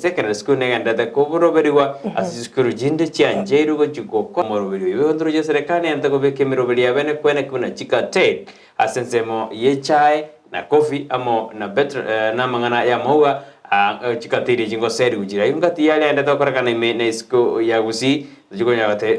Secondary School negenderete koboroberigwa ase chisukuru chinde chiancheirwe gochia gokora omoroberi oyo. Boigo ntoroche eserekari nente kobeka emeroberi ya bene kwene buna chicartel ase ensemo y'echae na coffee amo na betr na amang'ana y'amauga chicartel echi ngoserigwe chire. Ayio ngati yarendete gokorekana ime na isiko ya Gusii.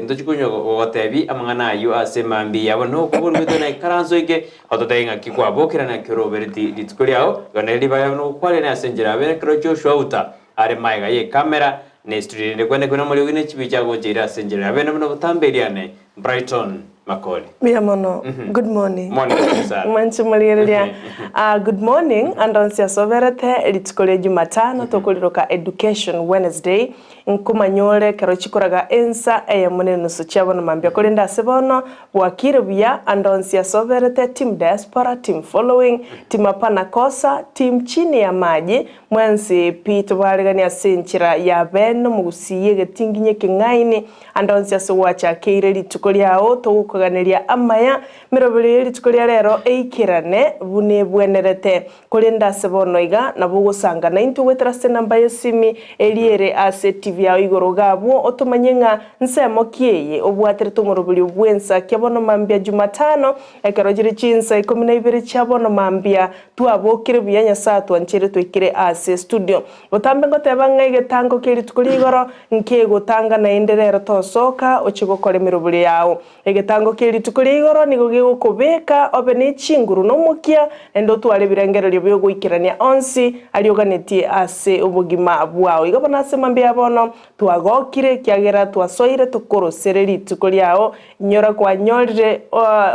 Ntochi konya gogotebia amang'ana ayio ase mambia yabo nokoborwa gwaito na ikaranso eke Ototebie ng'aki kwabokire naki orobereti rituko riao, igo nere ribaga riao nogokwanera ase enchera ya bene ekero Joshua auta are magega y'ekamera na estudio erinde kwenekwa nomoriogi ne chibicha agocha ere ase enchera ya bene buna botambe eriane Brighton Makori. Mbuya mono. Good morning. Morning kabisa. Mwanche morigereria. Ah, good morning ande onsi ase oberete rituko ria Jumatano tokoriroka Education Wednesday. Nkomanya ore ekero chikoraga ensa eyemo na enusu chia bono mambia korende ase bono bwakire buya ande onsi ase oberete team diaspora, team following, team hapana kosa, team chini ya maji, mwensi pi tobareganie ase enchera ya bene omogusii egetinginyi ekeng'aini ande onsi ase gwachakeire rituko riao togokoganeria amaya meroberi ye rituko ria rero eikerane buna ebwenerete Korende ase bono iga nabo ogosanga naintwe goetera ase enamba y'esimi eria ere ase etibi yao igoro iga abwo otomanye ng'a nsemo ki eye obwaterete omoroberio bw'ensa kia bono mambia Jumatano ekero chire chinsa ikomi na ibere chia bono mambia twabokire buya Nyasae atwanchere twaikire ase estudio. Botambe ngoteba ng'a egetango kia rituko ria igoro nkegotanga naende rero tosoka ochie gokora emeroberio yao. Egetango kie rituko ria igoro nigo gegokobeka obe ne chinguru na omokia, naende otware ebirengererio bi'ogoikerania onsi aria oganetie ase obogima bwao. Igo bono ase mambia ya bono twagokire, ekiagera twasoire tokorosere rituko riao. Inyora kwanyorire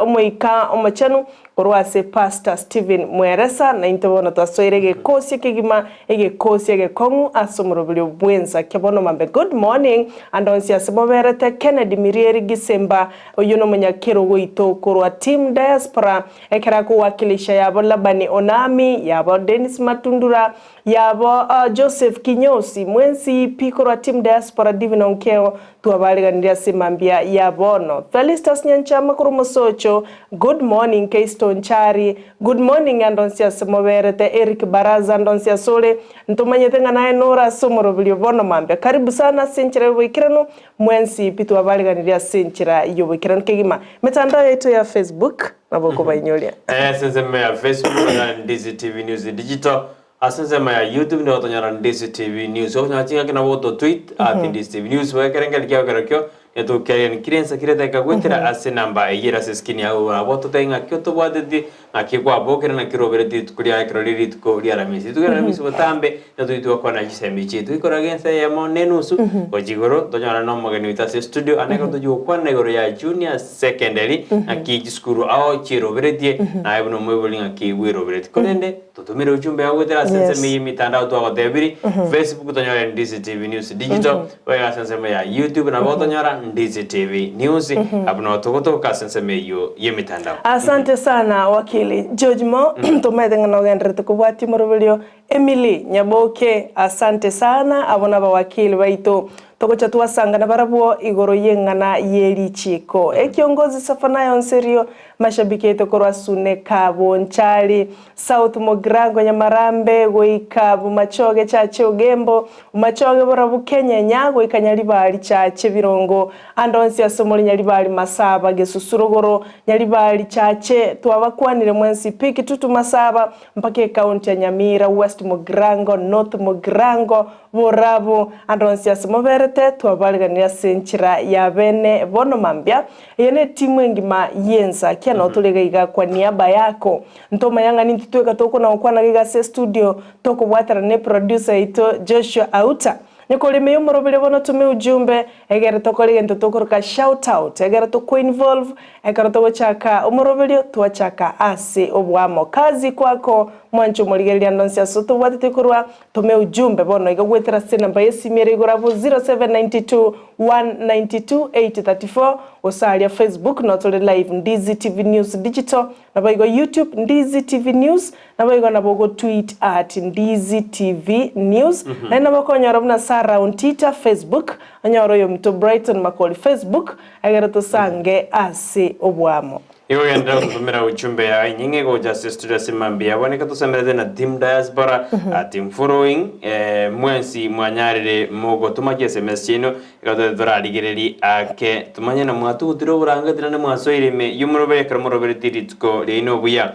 Omoika Omochenu Korwa ase Pastor Stephen Mweresa, naintwe bono twasoire egekosi ekegima, egekosi egekong'u ase omoroberio bw'ensa kia bono mambe. Good morning ande onsi ase moberete, Kennedy Mirieri Gisemba, oyio nomonyakerogo oito korwa team diaspora, ekero akowakilisha yabo Labani Onami, yabo Dennis Matundura, Yabo Joseph Kinyosi, mwensi pi korwa team diaspora Divine Onkeo twabareganirie ase mambia ya bono. Felistus Nyanchama korwa Mosocho, good morning Keisto Nchari, good morning andonsi ase moberete Eric Baraza andonsi asore, ntomanyete ng'a naye nore ase omoroberio bono mambia. Karibu sana ase enchera y'oboikeranu mwensi pi twabareganirie ase enchera y'oboikeranu kegima. Emetandao yaito ya Facebook nabo okobainyoria. Ase ensemo ya Facebook na Ndizi TV News Digital. Ase ensemo ya YouTube nigo tonyora Ndizi TV News. Okonyora chingaki nabo oto tweet at Ndizi TV News. Boigo ekerengerio kiao kerokio netokiageni kire ensa kire edageka goetera ase enamba eyio ere ase eskrini yao nabo ototebie ng'aki otobwateti, ng'aki kwabokire, naki orobereti rituko riaye ekero rire rituko ria Aramisi. Rituko ria Aramisi botambe nigo togochia togokwana chisemi chiaito. Toikora ensa eyemo na enusu gochia igoro tonyore na omogeni oito ase estudio ande ekero togochia gokwana igoro ya Junior Secondary ng'aki chisukuru ao chieroberetie naye buna omoibori ng'aki bweroberetie. Korende Totomere ujumbe yao goetera ase ensemo eye emitandao twagotebirie, Facebook tonyore Ndizi TV News Digital, boigo ase ensemo ya YouTube nabo otonyora Ndizi TV News, abwo nabo togotoka ase ensemo eyio y'emitandao. Asante sana wakili George Mo, tomaete ng'a nogendererete kobwatia omoroberio Emily Nyaboke, asante sana, abwo nabawakili baito Togocha twasangana barabwo igoro y'eng'ana ye richiiko. Ekiongozi Sefaniah Onserio, mashabiki aito korwa Suneka, Bonchari, South Mugirango, Nyamarambe, goika Bomachoge Chache Ogembo, Bomachoge Borabu Kenyenya, goika Nyaribari Chache Birongo, ande onsi ase more Nyaribari Masaba, Gesusu Rogoro, Nyaribari Chache, twabakwanire mwensi pi Kitutu Masaba, mpaka ekaunti ya Nyamira, West Mugirango, North Mugirango, Borabu, ande onsi ase moberete, twabariganirie ase enchera ya bene bono mambia. Eye netimu engima y'ensa, ekiagera nao tore iga iga kwa niaba yako. Ntomanya ng'a nintwe tweka tokona gokwana iga ase estudio, tokobwaterana ne producer yaito Joshua Auta. Nyakore ime y'omoroberio bono tome ujumbe, egere tokore egento tokoroka shout out, egere tokoinvolve, ekero togochaka omoroberio, twachaka ase oboamo. Kazi kwako mwanche omorigereria ande onsi ase otobwatete korwa Tome ujumbe bono iga goetera ase enamba y'esimi ere igoro abwo 0792 192 834 gose aria Facebook noo tore live Ndizi TV News Digital naboigo YouTube Ndizi TV News naboigo nabo ogo tweet at Ndizi TV News naende nabo okonyora buna Sarah Ontita Facebook onyore oyominto Brighton Makori Facebook egere tosange ase oboamo. Igo genderera gototomera ujumbe yao enyinge gocha ase studio ase mambia yabo neka tosemerete na team diaspora team following mwensi mwanyarire mogotoma chi sms chiaino igo tote torarigererie ake tomanye na mwatugutire oborangeti naende mwasoire ime y'omoroberi ekero moroberetie rituko riaino buya.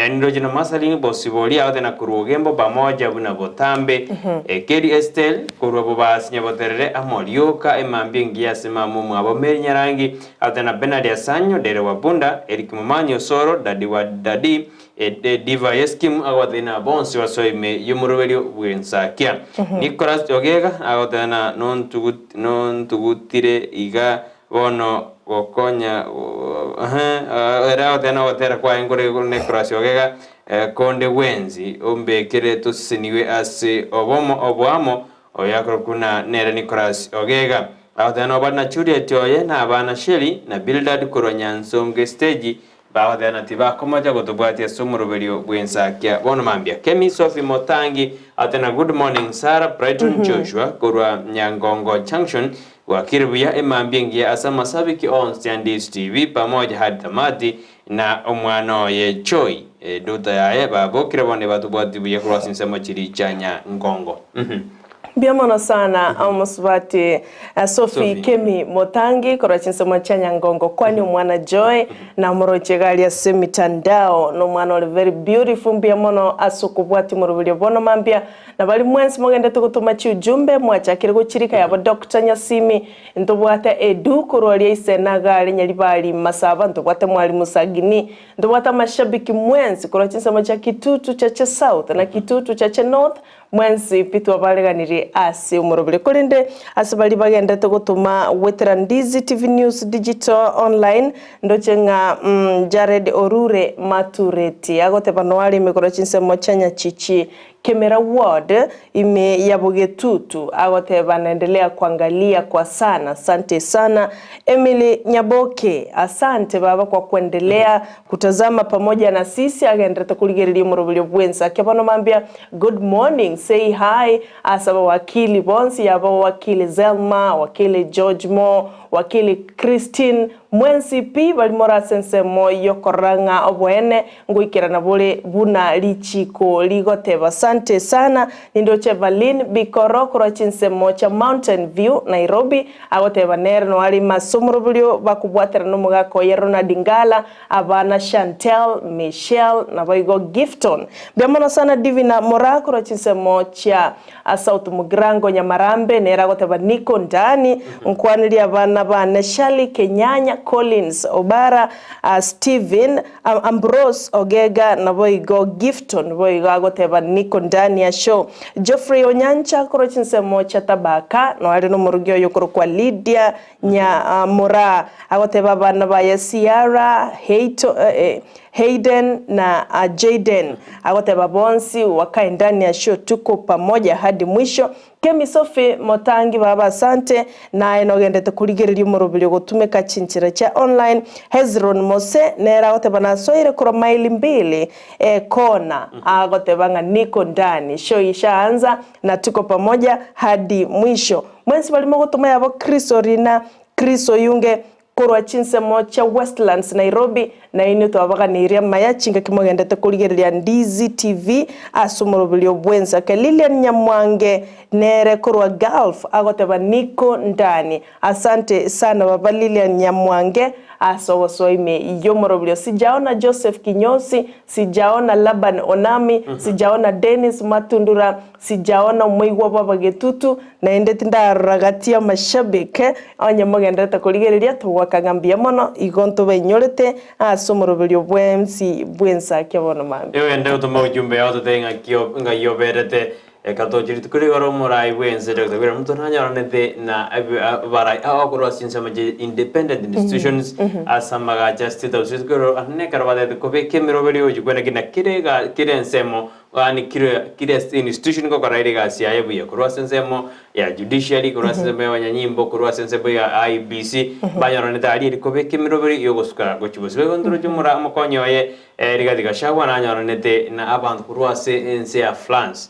Niroche na Masalini bosibori agote na korwa Ogembo pamoja buna botambe Keri Estel korwa Bobasi Nyaboterere amo rioka emambia engiya ase mama omwabo Mary Nyarangi agote na Benard Asanyo Dere wa Bunda Eric Momanyi Osoro Daddy wa Daddy Diva Yeskim agote na bonsi basoe ime y'omoroberio bw'ensakia Nicholas Ogega agote na nontugutire iga Bono gokonya ere agoteba nogotera kwaye nkore Nicholas Ogega, konde gwensi ombekere tosesenigwe ase obomo oboamo oyo akorokwa buna nere Nicholas Ogega. Agoteba nobare na Juliet oye na abana Shelly na Bildad korwa Nyansonge stage Bagoteba na tibakomocha gotobwatia ase omoroberio bw'ensakia. Bono mambia Kemi Sophie Motangi atena Good morning Sarah Brighton Joshua korwa Nyangongo Junction Bwakire buya emambia engiya ase amasabiki onsi a Ndizi TV pamoja hadi tamati na omwana oye Joy eduta yaye babokire bono ebatobwati buya korwa ase ensemo chiria chia Nyangongo. Mbuya mono sana omosubati Sophie Kemi Motangi korwa chinsemo chia Nyangongo kwani omwana Joy namoroche iga aria ase emitandao nomwana ore very beautiful mbuya mono ase okobwatia omoroberio bono mambia na baria mwensi mogendete gotoma chiujumbe mwachakire gochirika yabo Doctor Nyasimi ntobwate Edu korwa aria Isena iga are Nyaribari Masaba ntobwate Mwalimu Sagini ntobwate amashabiki mwensi korwa chinsemo chia Kitutu Chache South na Kitutu Chache North Mwensi pi twabareganirie ase omorobere, korende ase baria bagenderete gotoma goetera Ndizi TV News Digital Online, ndoche ng'a Jared Orure Matureti agoteba noare ime korwa chinsemo chia Nyachichi Kemera Ward ime ya Bogetutu agoteba naendelea kuangalia kwa sana asante sana Emily Nyaboke asante baba kwa kuendelea kutazama pamoja na sisi agenderete korigereria omoroberio bwensi ake bono mambia Good morning say hi ase abawakili bonsi yaba wakili Zelma, wakili George Mo, wakili Christine mwensi pi bari more ase ensemo yokorora ng'a oboene ngoikerana bore buna richiko rigoteba. Asante sana nindoche Evaline Bikoro korwa chinsemo chia Mountain View Nairobi agoteba nere noare ime ase omoroberio bakobwaterana nomogaka oye Ronald Ngala Abana Chantel, Michelle, naboigo Gifton. Mbuya mono sana Divina Moraa korwa chinsemo chia South Mugirango Nyamarambe nere agoteba niko ndani nkwanirie abana bane Shirley Kenyanya, Collins Obara, Steven, Ambrose Ogega naboigo Gifton boigo agoteba niko ndani ya show. Geoffrey Onyancha korwa chinsemo chia Tabaka noare nomorugi oyo okorokwa Lydia Nya Moraa agoteba abana baye Ciara, Hayden na Jayden. Agoteba bonsi wakae ndani ya show tuko pamoja hadi mwisho. Kemi Sophie Motangi baba asante naye nogendete korigereria omoroberi ogotumeka chinchera chia online. Hezron Mose nere agoteba nasoire korwa maili mbili ekona agoteba ng'a niko ndani show ishaanza na tuko pamoja hadi mwisho. Mwensi barimo gotoma yabo Chris Orina, Chris Oyunge, korwa chinsemo chia Westlands Nairobi, nainwe twabaganeirie amaya chingaki mogendete korigereria Ndizi TV ase omoroberio bw'ensake. Lilian Nyamwange nere korwa Gulf agoteba niko ndani. Asante sana baba Lilian Nyamwange ase ogosoa ime y'omoroberio. Sijaona Joseph Kinyosi, sijaona Laban Onami, sijaona Dennis Matundura, Sijaona omoigwa bw'abagetutu, naende tindarora gati y'amashabik, onye mogendererete korigereria, togoaka ng'a mbuya mono, igo ntobainyorete ase omoroberio bwensi bw'ensakia bono mambia. Ewe ende gotoma ujumbe yao totebe ng'aki ng'ai oberete Reka toche rituko rigoro omorai bw'ense Doctor William Ruto nanyoranete na abarai ao korwa ase chinsemo chia independent institutions ase amagacho a State House rituko ero ande ekero batete kobeka emeroberio gochia kweneki na kera ega kera ensemo. Yaani kira kira institution ngokora ere egasi yaye buya, korwa ase ensemo ya judiciary, korwa ase ensemo ya abanyanyimbo, korwa ase ensemo ya IEBC, banyoranete aria eri kobeka emeroberi yogosuka gochia bosio. Boigo ntoroche omora omokonyi oye Rigathi Gachagua nanyoranete na abanto korwa ase ense ya France,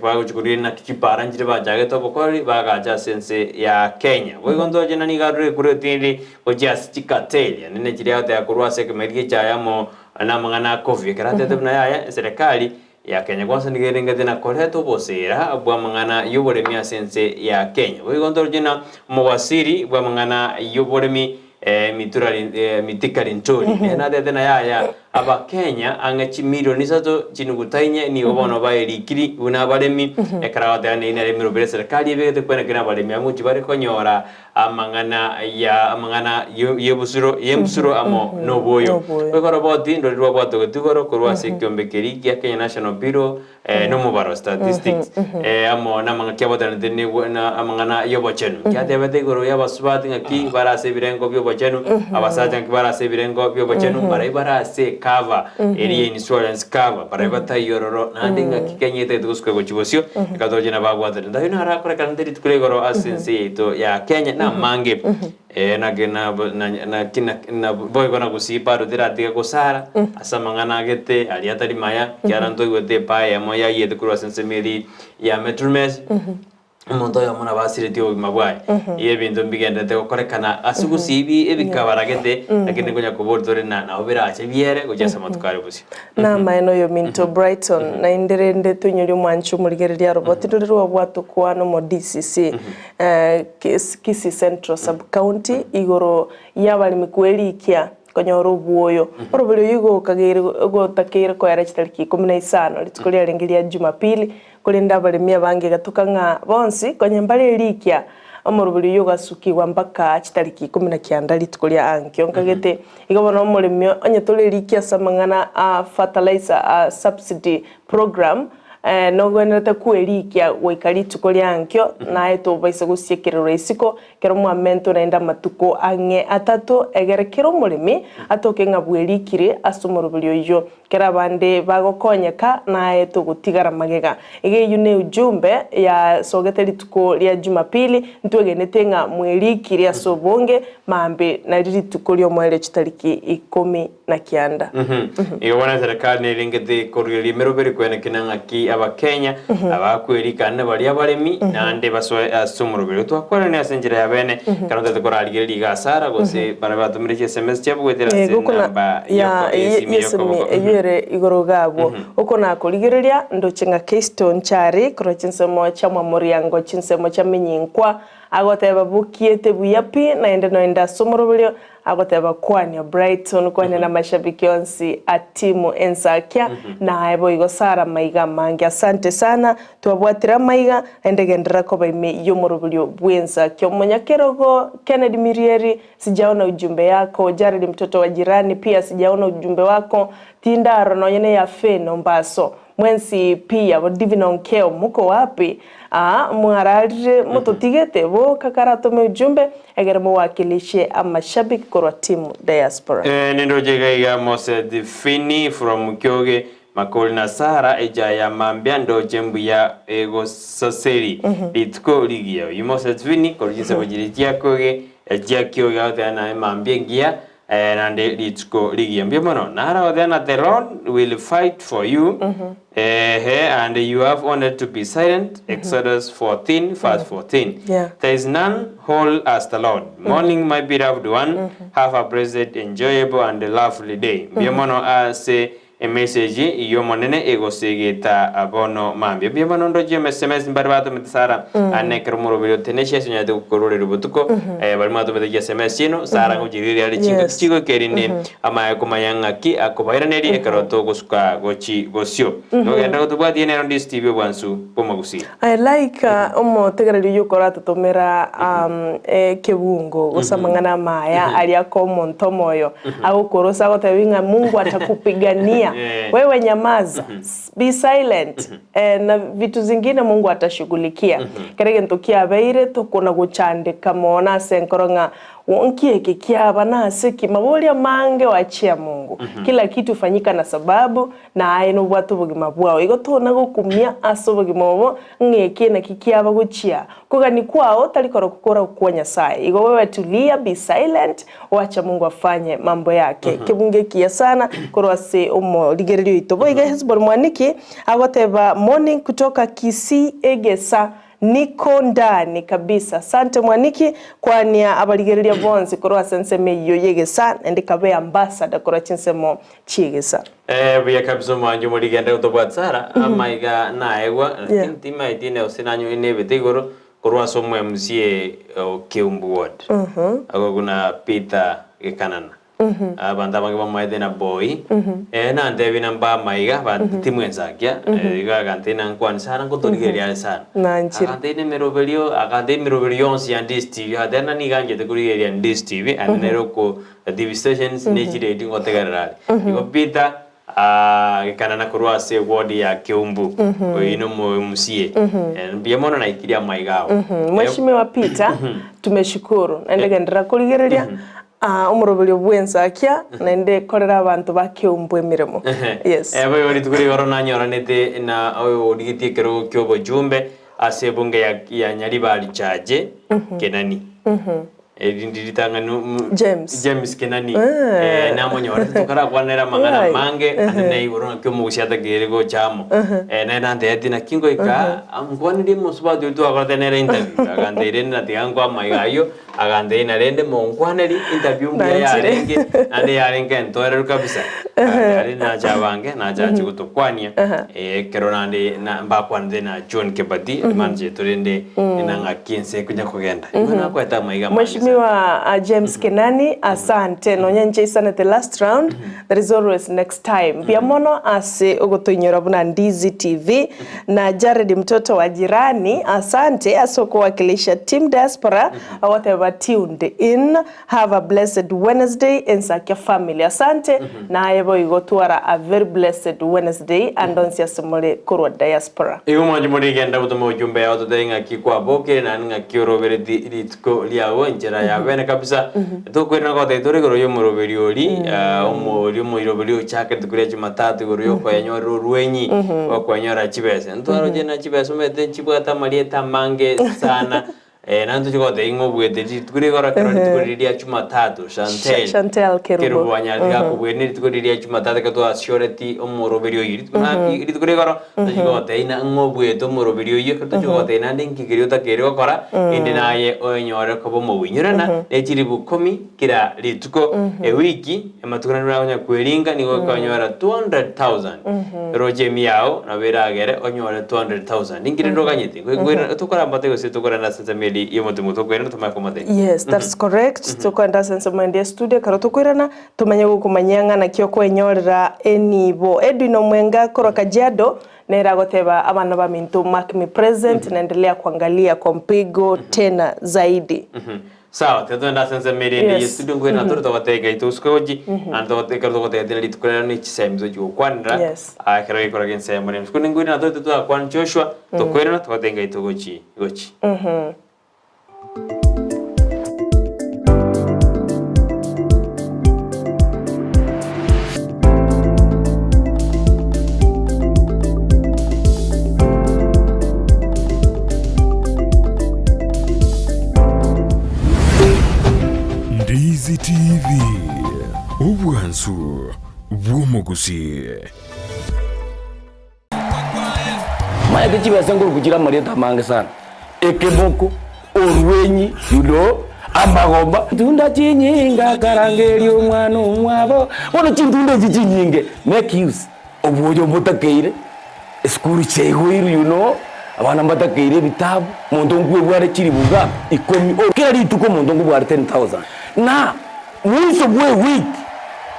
bagochia korwa naki chipara nchire bachagete obokoreri bagacha ase ense ya Kenya. Boigo ntoroche na nigo arure korwa etindi gochia ase chikateli, naende nechiria agoteba korwa ase ekemeri gi'echaye amo Namang'ana a Kofi ekero atete buna yaya, eserekari ya Kenya Kwanza nigo erengete na koreta oboseera bw'amang'ana y'oboremi ase ense ya Kenya. Boigo ntoroche na omowaziri bw'amang'ana y'oboremi Mitura Mithika Linturi nere natete na yaya Abakenya ang'e chimilioni isato chinuguta inye nigo bono baerikiri buna abaremi ekero agoteba neyio nere emeroberi eserekari ebegete kwenekera abaremi abwo tibari konyora Amang'ana ya amang'ana y'ebusuro y'embusuro amo noboyo. Noboyo. Boigo roboti ndori rwabwatogete igoro korwa ase ekiombe keria gia Kenya National Bureau nomobaro statistics amo namang'ana kiabotanete nigwe na amang'ana y'obochenu. Kiatebete igoro y'abasubati ng'aki bare ase ebirengo bi'obochenu, abasacha ng'aki bare ase ebirengo bi'obochenu, baria bare ase ecover eria ya insurance cover, baria bataiyo ororo, naende ng'aki Kenya etagete gosuka gochia bosio, Ekatochia na babwatane. Tayio narakorekanete rituko ria igoro ase ense yaito ya Kenya na amange. Eh, naki na na naki na na boigo na gusii bado teratiga gosara ase amang'ana agete aria atari maya, ekiagera ntoigwete epaa eyemo yaiyete korwa ase ensemo eria ya Metro-Mess, omonto oyomo nabo asiretie obogima bwaye. Igo ebinto mbigenderete gokorekana ase gusii ebi ebikabaragete, lakini konya koboria tore na nabo birache biere gochia ase amatuko are bosio. Namaene oyominto Brighton, naende rende toinyori omwanchi omorigereria aroboti rore rwabwatokwa nomo DCC Kisii Central Sub County igoro y'abaremi kwerikia konyora obwoyo. Orobori oyio igo okageire gotakeire koera chitariki ikomi na isano rituko riarenge ria Jumapili Korende abaremi abange egatoka ng'a bonsi konya mbare erikia, omoroberi oyio ogasukigwa mpaka chitariki ikomi na kianda rituko ria ankio. Nkagete igo bono omoremi onye tore erikia ase amang'ana a fertilizer a subsidy program nogwenerete kwerikia goika rituko ria ankio naye tobaisa gosiekererwa isiko Ekero mwamentwe naende amatuko ang'e atato, egere kera omoremi atoke ng'a bwerikire ase omoroberi oyio. Kera abande bagokonyeka, naye togotigara magega. Iga eyio neujumbe yasogete rituko ria Jumapili, ntwegenete ng'a mwerikire ase obonge mambia nari rituko ri'omoerio chitariki ikomi na kianda. Igo bono eserekari nerengete korugereria emeroberi kwenekina ng'aki abakenya abakwerikana na baria abaremi naende basoe ase omoroberi. Twakwanire ase enchera ya bene ekero ntagete korarigereria iga asara gose baria batomire chi sms chiabo goetera ase Gokona enamba ya yoko esimi yesemi yokoboko. eyio ere igoro iga abwo. Oko nakorigereria ndoche ng'a Kristo nchare korwa chinsemo chia mwamoriango chinsemo chia menyinkwa agoteba bokiete buya pi naende noende ase omoroberio Agoteba kwania Brighton, kwania namashabiki onsi a timu ensakia, naye boigo Sarah maiga amange. Asante sana, twabwatire amaiga, naende genderera koba ime y'omoroberio bw'ensakia. Omonyakerogo Kennedy Mirieri, sijaona ujumbe yako. Jared mtoto wa jirani pia sijaona ujumbe wako. Tindaro nonye neya Fane Ombaso. Mwensi pi abo Divine Onkeo moko wapi? Aa mwararire mototigete boka karatome ujumbe egere mowakilishe amashabiki korwa team diaspora. Eh, nindoche iga iga Mose Fini from Kyoge Makori na Sarah echa ya mambia ndoche mbuya egosaseri rituko rigiya. Oyio Mose Fini korwa chinsemo chiria chia Kyoge chia Kyoge agoteba naye mambia engiya Naende rituko rigiya mbuya mono. Naro agoteba ng'a the Lord will fight for you, ehe, and you have only to be silent, Exodus 14 verse 14. Yeah. There is none whole as the Lord. Morning my beloved one, have a blessed, enjoyable and lovely day. Mbuya mono ase Emessage y'Omonene egosegeta bono mambia. Mbuya mono ndoche emesms mbare batomete Sarah ane ekero omoroberi oteneshi ase onyarete gokororera botuko eh, baria mwatomete chi sms chiaino Sarah ngochirigereria are chingaki Yes. chigoika erinde amaye komanya ng'aki akobairaneria ekero togosuka gochi bosio. Nogenda gotobwatia nero Ndisi TV obwansu bw'omogusii. I like omotegereri oyio okoratotomera ekebungo gose amang'ana amaya aria aka omonto omoyo agokorosa agotebi ng'a Mungu atakupigania wewe nyamaza be silent na vitu zingine Mungu atashughulikia. Kera egento kiabeire tokona gochandeka mono ase enkoro ng'a. Nki eke kiaba nase ki? Maborio amange wachia Mungu. Kila kitu fanyika na sababu, na aye nobwate obogima bwao. Igo tona gokumia ase obogima obo ng'a eke naki kiaba gochia. Kogani kwao tari korokwo kore okwa Nyasaye. Igo wewe tulia, be silent, wacha Mungu afanye mambo yake. Kebungo ekiya sana korwa ase omorigereria oito. Boigo Hesbon Mwaniki agoteba morning kutoka Kisii Egesa Niko ndani kabisa. Asante Mwaniki kwania abarigereria bonsi korwa ase ensemo eyio y'egesa naende kabe ambassador korwa chinsemo chi'egesa. Eh, buya kabisa omwancho omorigende gotobwati Sarah, amaiga naegwa, lakini timaeti ine gose nanywe nebete igoro korwa ase omo MCA o Keumbu ward. Agwo buna Peter Gekanana. Abanto abange bamoete na boy, eh, nantebie na mba amaiga, but timwensakia, eh, igo agantebia nankwane sana nkotorigereria are sana. Nanchire. Agantebia na emeroberio, agantebia emeroberio yonsi ya Ndizi TV, agateba na nigo anchete korigereria Ndizi TV, aende nere oko TV stations ne chiredio ngotegerera are. Igo Peter, ah, gekanana korwa ase eward ya Keumbu, oyio na omo MCA. Eh, mbuya mono naikirie amaiga ao. Mheshimiwa Peter, tumeshukuru naende genderera korigereria Aa omoroberio bw'ensakia, naende korera abanto ba keumbu emeremo. Yes. Eh, boigo rituko rigoro nanyoranete na oyo origetie ekerogo ki'obochumbe ase ebunge ya, ya Nyaribari Chache Kenani. Erindi ritang'ani mm, James. James Kenani. Eh, namonyorete tokarakwanera amang'ana Right. amange ande na igoro naki omogusi atakeire gocha amo. Eh, naye nantebetie naki ngoika nkwanerie omosubati oria twakorete nere interview. Agantebirie rende natiga nkwe amaiga ayio. Agantebia, Na rende monkwaneri interview mbuya Nanchire. yarenge, naende yarenge entoereru kabisa. Agantebia, Rende nache abange, nache ache gotokwania, eh, ekero naende na mbakwanete na John Kebati, manacheto rende na ng'aki ense ekonya kogenda. Igo nakwete amaiga amange sana. Mheshimiwa uh, James Kenani asante nonya inche isanete last round there is always next time mbuya mono ase ogotoinyora buna Ndizi TV Na Jared mtoto wa jirani asante ase okowakilisha team diaspora ogoteba tuned in have a blessed Wednesday Ensakia family asante naye boigo twara a very blessed Wednesday ande onsi ase more korwa diaspora. Igo mwanche morigenda gotoma ujumbe yao totebe ng'aki kwabokire naende ng'aki orobereti rituko riago enchera ya bene kabisa tokwerena goteba tore igoro y'omoroberi ori omo omoiroberi ochake rituko ria jumatatu igoro yokoyenyorera orwenyi Gokonyora chibesa. Ntwaroche na chibesa omanyete nchibwate amarieta amange sana eh, naende tochi gotebia ng'a obuete rituko rigoro ekero rituko riria ria Jumatatu, Chantel, Chantel Kerubo. Kerubo anyarete gakobua ne rituko riria ria Jumatatu ekero twasioreti omoroberi oyio. Rituko na rituko rigoro tochi gotebia ng'a ng'a obuete omoroberi oyio ekero tochi gotebia naende nki keria otakeire gokora inde naye oenyore koba omowinyurana ne chiribu ikomi Kera rituko, ewiki, amatuko naria okonya kweringa nigo okonyora 200,000. Roche emi yao nabo eragere onyore 200,000. Ninki rende oganyete? Tokorambate gose tokorenda ase ensemo eria y'omotengo tokoirana tomanye komotebia. Yes, that's correct. Tokoenda ase ensemo ende ya studio ekero tokoirana tomanye gokomanyia ng'a naki okwenyorera enibo. Edwin Omwenga korwa Kajiado nere agoteba abana baminto mark me present naendelea kuangalia kwa mpigo tena zaidi. Sawa, tiga togende ase ensemo eria ende Yes. y'estudio nkoirana tore togoteeka ito usuke gochi, naende togote ekero togotebia tuna rituko riaino ne chisemi tochi gokwanera, Yes. aa ekero gekora gensemo rende. Rituko nkoirana tore titwakwana Joshua, tokoirana togotenga ito gochi gochi. Ndizi TV, obwansu bw'omogusii. Maete chibesa nkoruku chire amarieta amange sana, ekeboko, orwenyi, you know, amagomba. Chintunda chinyinge akarangeria omwana omwabo, bono chintunda echi chinyinge make use obwoyo mbotakeire. Esukuru chiaigoirwe you know, abana mbatakeire ebitabu, omonto nkwebware chiribuga ikomi o kera rituko omonto nkobware 10,000 na mwiso bwa ewiki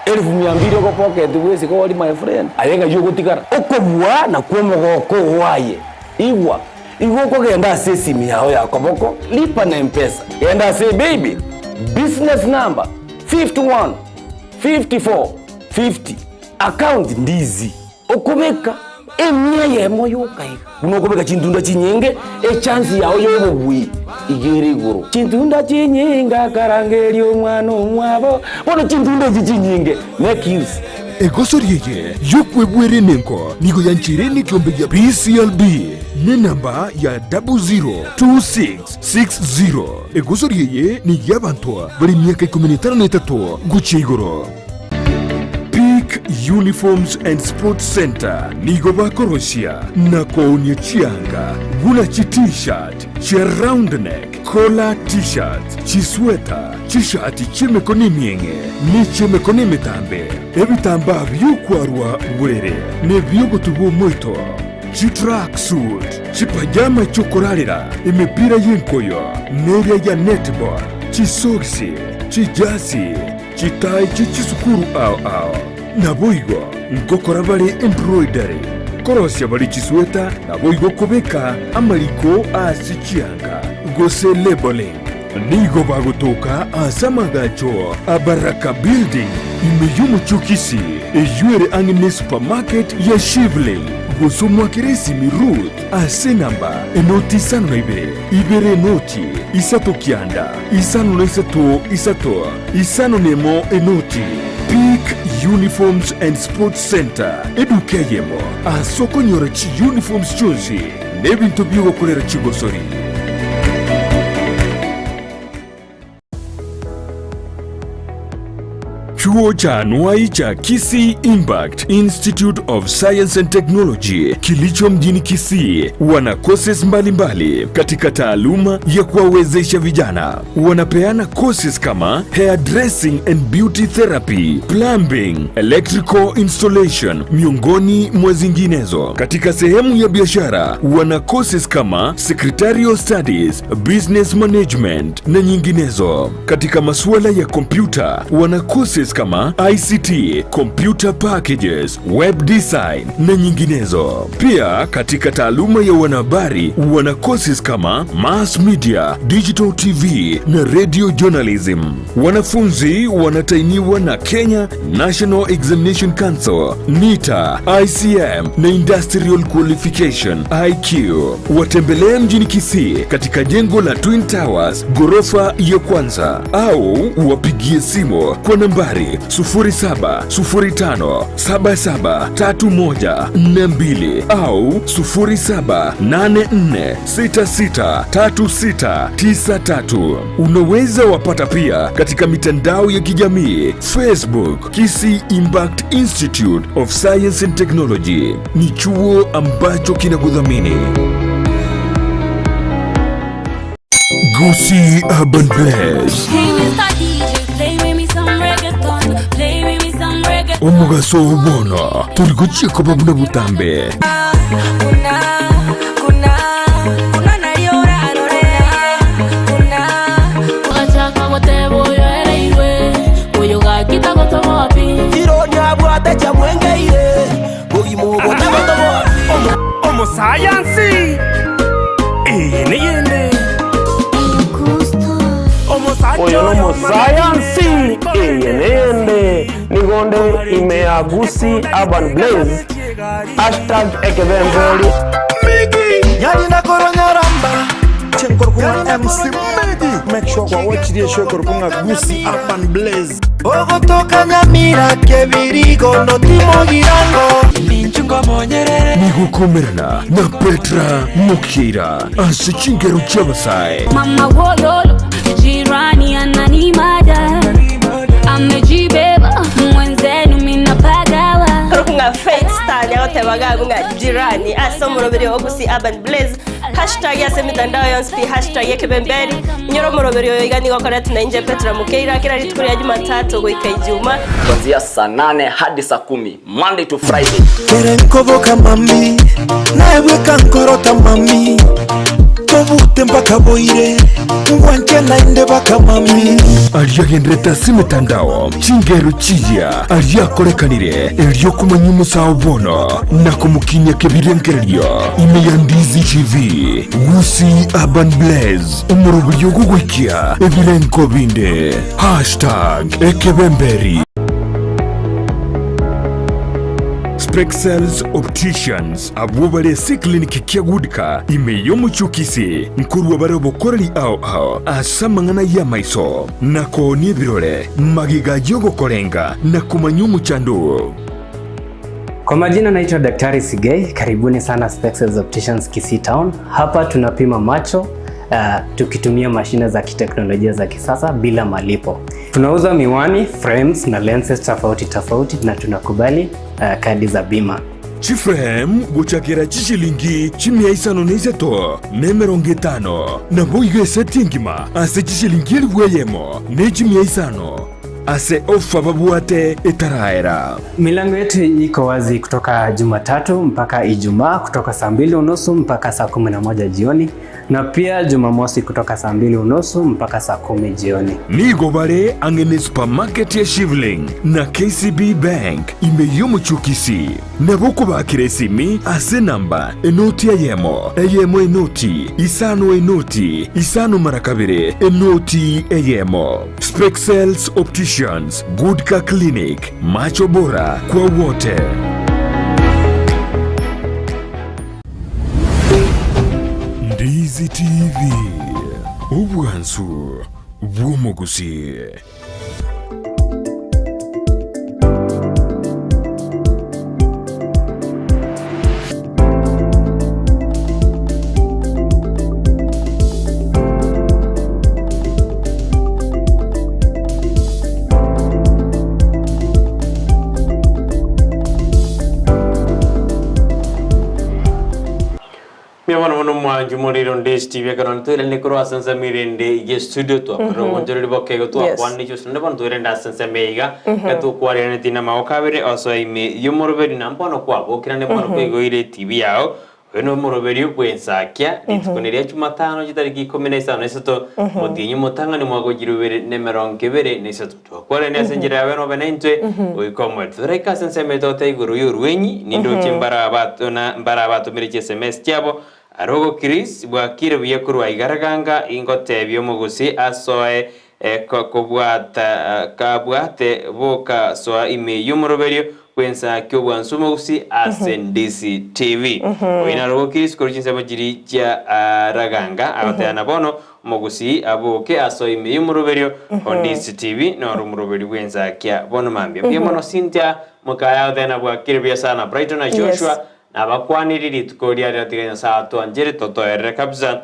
elfu mia mbili ogopocket bwesike ori my friend, aye ng'ai ogotigara? Okobua nakwo omogoko oo aye, igwa, igo okogenda ase esimi yao ya koboko, lipa na mpesa, genda ase paybill, business number 51 54 50, account ndizi. Okobeka emia eyemo yoka iga, buna okobeka chintunda chinyinge, echansi yao y'obobui iga ere igoro. Chintunda chinyinge akarangeria omwana omwabo, bono chintunda echi chinyinge make use. Egosori eye y'okwebwera enengo nigo yancheire nekiombe gia PCLB nenamba ya 002660. Egosori eye ney'abanto bare emiaka ikomi na etano na etato gochia igoro. Peak Uniforms and Sports Centre nigo bakorosia na koonia chianga buna chi T-shirt, chia round neck, collar T-shirts, chisweta, chishati chi'emekono emieng'e ne chi'emekono emetambe, ebitambaa bi'okwarwa borere na ebi'ogotuba omoito, chitracksuit, chipajama chi'okorarera, emepira y'enkoyo neria ya netball, chisogisi, chijasi, Chitai chie chisukuru ao ao. Naboigo ngokora bare embroidery, korosia bare chisweta, naboigo kobeka amariko ase chianga, gose labelling. Nigo bagotoka ase amagacho a Baraka Building ime y'omochie o Kisii, eyio ere ang'e ne supermarket ya Shivling, gose omoakere esimi Ruth ase enamba enoti isano na ibere, ibere enoti, isato kianda, isano na isato isato. Isano nemo enoti, Peak Uniforms and Sports Centre, eduka eyemo ase okonyora chiuniforms chionsi na ebinto bi'ogokorera chigosori. Chuo cha anuai cha Kisii Impact Institute of Science and Technology kilicho mjini Kisii wana courses mbalimbali katika taaluma ya kuwawezesha vijana. Wanapeana courses kama hairdressing and beauty therapy, plumbing, electrical installation miongoni mwa zinginezo. Katika sehemu ya biashara wana courses kama secretarial studies, business management na nyinginezo. Katika masuala ya kompyuta wana courses kama ICT, computer packages, web design na nyinginezo. Pia katika taaluma ya wanahabari wana courses kama mass media, digital TV na radio journalism. Wanafunzi wanatainiwa na Kenya National Examination Council, NITA, ICM na Industrial Qualification IQ. Watembelee mjini Kisii katika jengo la Twin Towers ghorofa ya kwanza au wapigie simu kwa nambari 0705773142 au 0784663693. Unaweza wapata pia katika mitandao ya kijamii Facebook, Kisii Impact Institute of Science and Technology. Ni chuo ambacho kinakudhamini. Gusii Urban Blaze. Hey, Mr. DJ, play with me some reggaeton. Play with me some reggaeton. Omogaso oo bono tori gochia koba buna botambe. Ogachaka goteba oyo ereirwe, oyo gaki tagotoboa pi. Omosayansi eye neyende. Oyo nomosayansi eye neyende nigo nde ime ya Gusii Urban Blaze hashtag ekebemberi. Make sure kwawachirie show ekorokwa ng'a Gusii Urban Blaze. Nigokomerana na Petra Mokira ase chingero chi'abasae. Mama wololo, jirani ananimada, amejibeba mwenzenu minapagawa. Ng'a Faith Star nyagotebaga agwo ng'a jirani ase omoroberi o Gusii Urban Blaze hashtag ase emitandao yonsi pi hashtag ekebemberi inyore omoroberi oyo iga nigo okoretwe na inche Petra Mokeira kera rituko ria Jumatatu goika Ijuma. Kuanzia saa nane hadi saa kumi Monday to Friday. Kere nkoboka mami, naye bweka nkorota mami, tobute mpaka boire, ngwanche naende baka mami. Aria agenderete ase emetandao, chingero chiya aria akorekanire erio komanya omosao bono na komokinyia kebirengererio ime ya Ndizi TV, Gusii Urban Blaze, omoroberio ogogoikia ebirengo binde. Hashtag ekebemberi. Spexels Opticians abwo bare ase eclinic kia Goodcar ime y'omochie o Kisii nkorua bare obokoreri ao ao ase amang'ana y'amaiso na koonia ebirore, magega y'ogokorenga na komanya omochando oo. Kwa majina naitwa Daktari Sigei, karibuni sana Spexels Opticians Kisii Town. Hapa tunapima macho tukitumia mashine za kiteknolojia za kisasa bila malipo. Tunauza miwani, frames na lenses tofauti tofauti na tunakubali kadi za bima. Chiframe gochakera chishilingi chimia isano na isato na emerongo etano, naboigo eseti engima ase chishilingi elifu eyemo ne chimia isano ase ofa babwate etaraera. Milango yetu iko wazi kutoka Jumatatu mpaka Ijumaa kutoka saa mbili unusu mpaka saa 11 jioni na pia Jumamosi kutoka saa mbili unusu mpaka saa 10 jioni. Nigo bare ang'e ne supermarket ya Shivling na KCB Bank ime y'omochie o Kisii. Nabo okobakera esimi ase enamba enoti eyemo, eyemo enoti, isano enoti, isano mara kabere, enoti eyemo. Spexels Opticians, Goodcar Clinic, macho bora kwa wote. Ndizi TV, obwansu bw'omogusii. Mbuya mono mono mwanchi morire onde Steve ekero ntoirane korwa ase ensemo ere ende ye studio twakorire obonchoreri boke igo twakwanire chionsi naende bono toirende ase ensemo eye iga etokwareraneti na amagoko abere osoe ime y'omoroberi na mbono kwabokire naende mbono kwaigoire etibi yao oyo na omoroberi bw'ensakia rituko neria jumatano chitariki ikomi na isano na isato motienyi omotang'ani omwaka o chilifu ibere na emerongo ebere na isato Twakwanire ase enchera yabe nobe naintwe goika omoerio. Toraike ase ensemo etote igoro y'orwenyi, nindoche mbarabatomere chiSMS chiabo. Arogo Chris, bwakire buya korwa igaraganga, ingotebia omogusi asoe kobwata kabwate boka soa ime y'omoroberio bw'ensa ki'obwansu omogusi ase Ndisi TV. Oyio narogo Chris korwa chinsemo chiria chia Raganga agoteba na bono Omogusii aboke asoe ime y'omoroberio o DCTV noro omoroberi bw'ensakia bono mambia. Mbuya mono Cynthia mokaya Othena bwakire buya sana Brighton na Joshua nabakwaniri rituko riria riatiga Nyasae atwanchere totoerere kabisa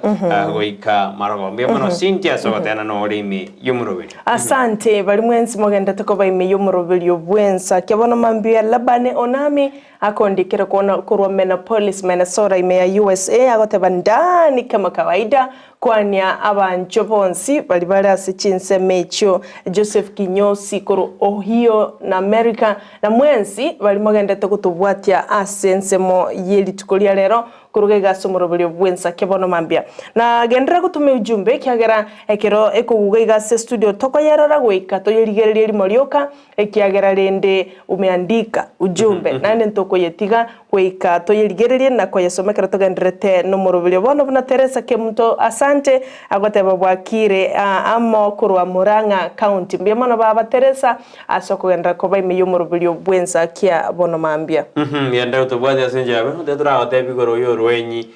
goika marogoba. Mbuya mono Cynthia ase ogotena nore ime y'omoroberio. Asante baria mwensi mogendete koba ime y'omoroberio bw'ensakia bono mambia Labani Onami Akondikire korwa Minneapolis, Minnesota ime ya USA agoteba ndani kama kawaida kwania abanchwa bonsi baria bare ase chinsemo echio Joseph Kinyosi korwa Ohio na America na mwensi baria mogendete gotobwatia ase ensemo ye rituko ria rero koruga iga ase omoroberio bw'ensake bono mambia. Na genderera gotoma ujumbe ekiagera ekero ekoguga iga ase estudio tokoyerora goika toyerigererie rimo rioka Ekiagera rende umeandika ujumbe, naende ntokoyetiga goika toyerigererie na koyesoma ekero togendererete nomoroberio. Bono buna Teresa Kemunto asante agoteba bwakire amo korwa Murang'a County. Mbuya mono baba Teresa ase okogenderera koba ime y'omoroberio bw'ensakia bono mambia. Genda otobwate ase enchera yabe, note toragotebie igoro y'orwenyi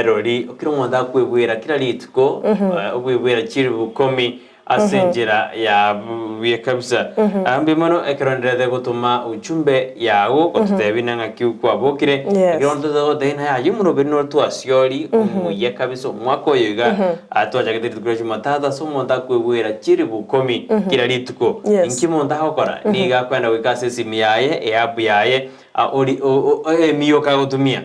rori, kera omonto akwebwera kera rituko, obwebwera chilifu ikomi Ase enchera ya buya kabisa. Mbuya mono ekero nderete gotoma ujumbe yago gototebia ng'a ng'aki kwabokire. Ekero ntote gotebia ng'a yaya omoroberi nore twasiori omuya kabisa omwaka oyo iga twachagete rituko ria jumatatu ase omonto akoigwera chilifu ikomi kera rituko. Inki omonto agokora? Nigo akoenda goika ase esimi yaye, eapp yaye ori emiyoka agotumia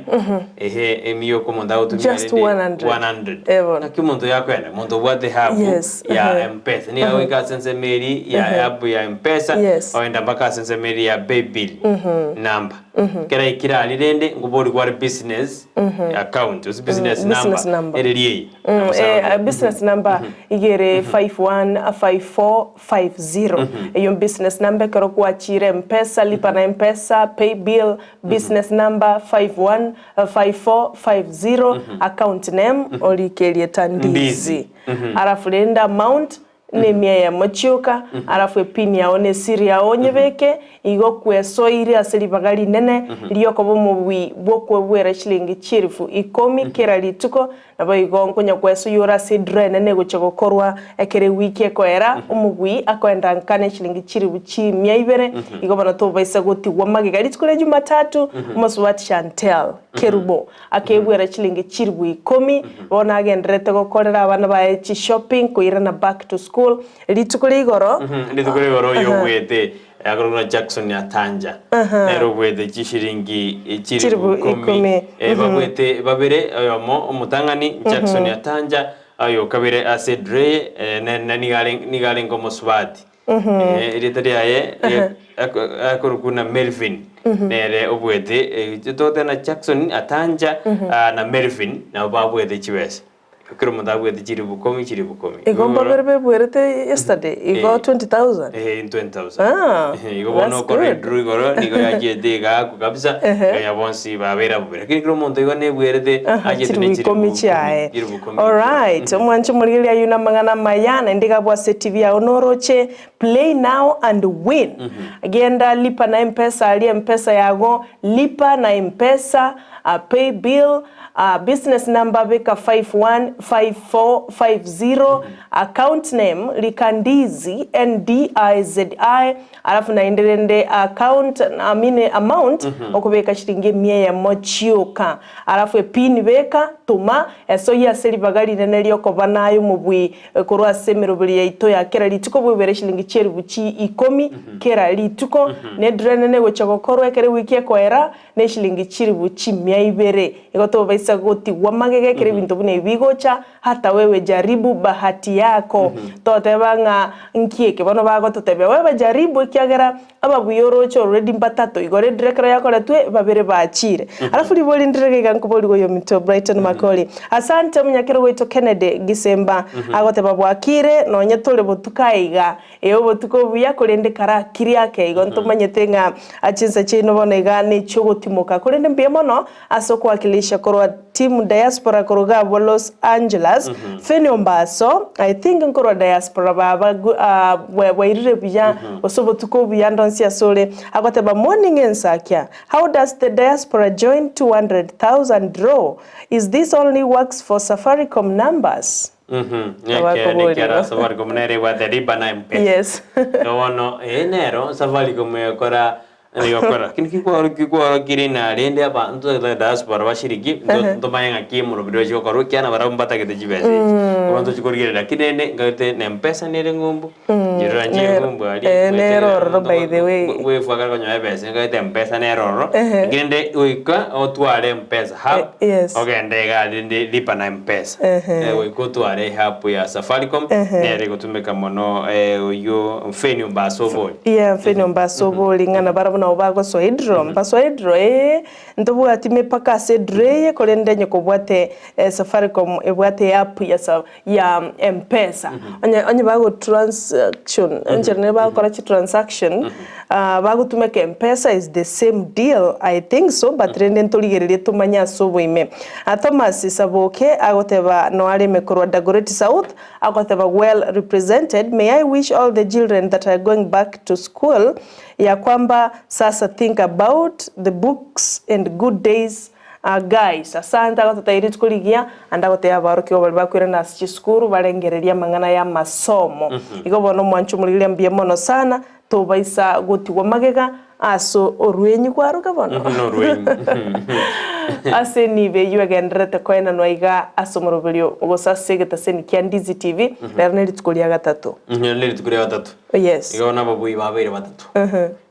ehe emiyoka omonto agotumia Just rende 100. 100 Eh, bono. naki omonto oyo akoenda omonto obwate app Yes, ya ehe. mpesa nigo agoika ase ensemo eri ya Ehe. app ya mpesa Yes. ogenda mpaka ase ensemo eri ya paybill number kera aikire aria rende nkobori kware business account gose business Business number number. ere riayi Business number iga ere 515450 Eyio business number ekero gwachire mpesa, lipa na mpesa, pay bill, business number 515450, account name orike erieta Ndizi. Alafu rende amount Nemia eyemo chioka, alafu epini yao na esiri yao onyebeke, igo kwesoirie ase ribaga rinene riokoba omobui bw'okwebwera chilingi chielifu ikomi kera rituko, naboigo nkonya kwesoyia ore ase edraw enene egochia gokorwa ekero ewiki ekoera, omobui akoenda nka ne chilingi chilifu chimia ibere, igo bono tobaisa gotigwa magega. Rituko ria Jumatatu, omosubati Chantelle Kerubo Akebwera chilingi chilifu ikomi, bono agendererete gokorera abana baye chishopping koirana back to school. Rituko ria igoro. Rituko ria igoro oyo obwete akorokwa Jackson Atanja nere obwete chishiringi chilifu ikomi. Babwete babere oyomo omotang'ani Jackson Atanja oyo kabere ase Dre nigo arenge omosubati. Erieta riaye akorokwa na Melvin nere obwete totebe na Jackson Atanja na Melvin nabo babwete chibesa kera omonto abwete chilifu komi chilifu komi. Igo mbabere bebwerete yesterday igo 20,000? Eh 20,000. Ah, Igo bono that's okore good. draw igoro nigo yachiete igaakwa kabisa ekanya bonsi babeire abwo babere. Lakini kera omonto igo nebwerete achete ne Chilifu ikomi chiaye. chilifu komi. Alright, omwanche omorigereria ayio namang'ana amaya, naende iga abwo ase TV yao noroche play now and win. Genda lipa na mpesa aria mpesa yago, lipa na mpesa, pay bill, business number beka 515450, account name rika Ndizi, N-D-I-Z-I, Alafu naende rende account I mean amount okobeka chiringi emia eyemo chioka alafu epin beka toma esoyie ase ribaga rinene riokoba naye omobui korwa ase emeroberi yaito ya kera rituko bwebere chiringi chielifu chi ikomi kera rituko ne draw enene egochia gokorwa ekero ewiki ekoera ne chiringi chilifu chimia ibere igo tobaisa gotigwa magega ekero ebinto buna ebi bigocha Hata wewe jaribu bahati yako. Toteba ng'a nki eke bono bagototebia wewe jaribu ekiagera ababuya oroche already mbatato igo redire ekero yakoretwe babere bachire. Alafu ribori ndire iga nkoborigwe oyominto Brighton Makori. Asante omonyakero gwaito Kennedy Gisemba agoteba bwakire nonye tore botuko aiga Ee obotuko obuya korende karakire ake igo ntomanyete ng'a chinsa chiaino bono iga nechi'ogotimoka. Korende mbuya mono ase okowakilisha korwa team diaspora korwa iga abwo Los Angeles. Fenny Ombaso, I think nkorwa diaspora baba bwairire buya gose obotuko obuya ndonsi asore. Agoteba morning ensakia, how does the diaspora join 200,000 draw? Is this only works for Safaricom numbers? Ekeene kiara Safaricom nere ebwate riba na Mpesa. Yes. Bono eye nero Safaricom egokora egokora lakini kikworo kire na rende abanto diaspora bashiriki ntomanye ng'aki omorobiri ochi gokorwa ekiagera nabarabwo mbatagete chibesa echi. Bono ntochi korigereria lakini rende nkaete na Mpesa nere ng'umbu nchirora nchire ng'umbu aria Eh, nere ororo by the way. bwefwaka konyora ebesa nkaete Mpesa nere ororo lakini rende goika otware Mpesa hub Yes. ogende iga rende lipa na Mpesa. Goika otware app ya Safaricom nere egotumeka mono oyio Feni Ombasa obori. Yeah, Feni Ombasa obori ng'a nabarabwo nabo bagosoa edraw, mbasoa edraw ee, ntobwati mepaka ase edraw eye korende onye kobwate Safaricom ebwate eapp ya sa ya Mpesa. Onye onye bago transaction enchera nere bagokora chitransaction bagotumeka Mpesa is the same deal I think so but rende ntorigererie tomanye ase oboime. Thomas Saboke agoteba noareme korwa Dagoretti South agoteba well represented may I wish all the children that are going back to school ya kwamba sasa think about the books and good days Guys, asante agototebia rituko rigiya, ande agotebia abaorokigwa baria bakoirana ase chisukuru barengererie amang'ana y'amasomo. Igo bono omwanche omorigereria mbuya mono sana, tobaisa gotigwa magega ase orwenyi kwaroka bono. Norwenyi. Ase enibo eyio egendererete koenanwa iga ase omoroberio gose ase egetaseni kia Ndizi TV, rero nerituko ria gatato. Rero nerituko ria gatato. Yes. Igo bono ababui babeire batato.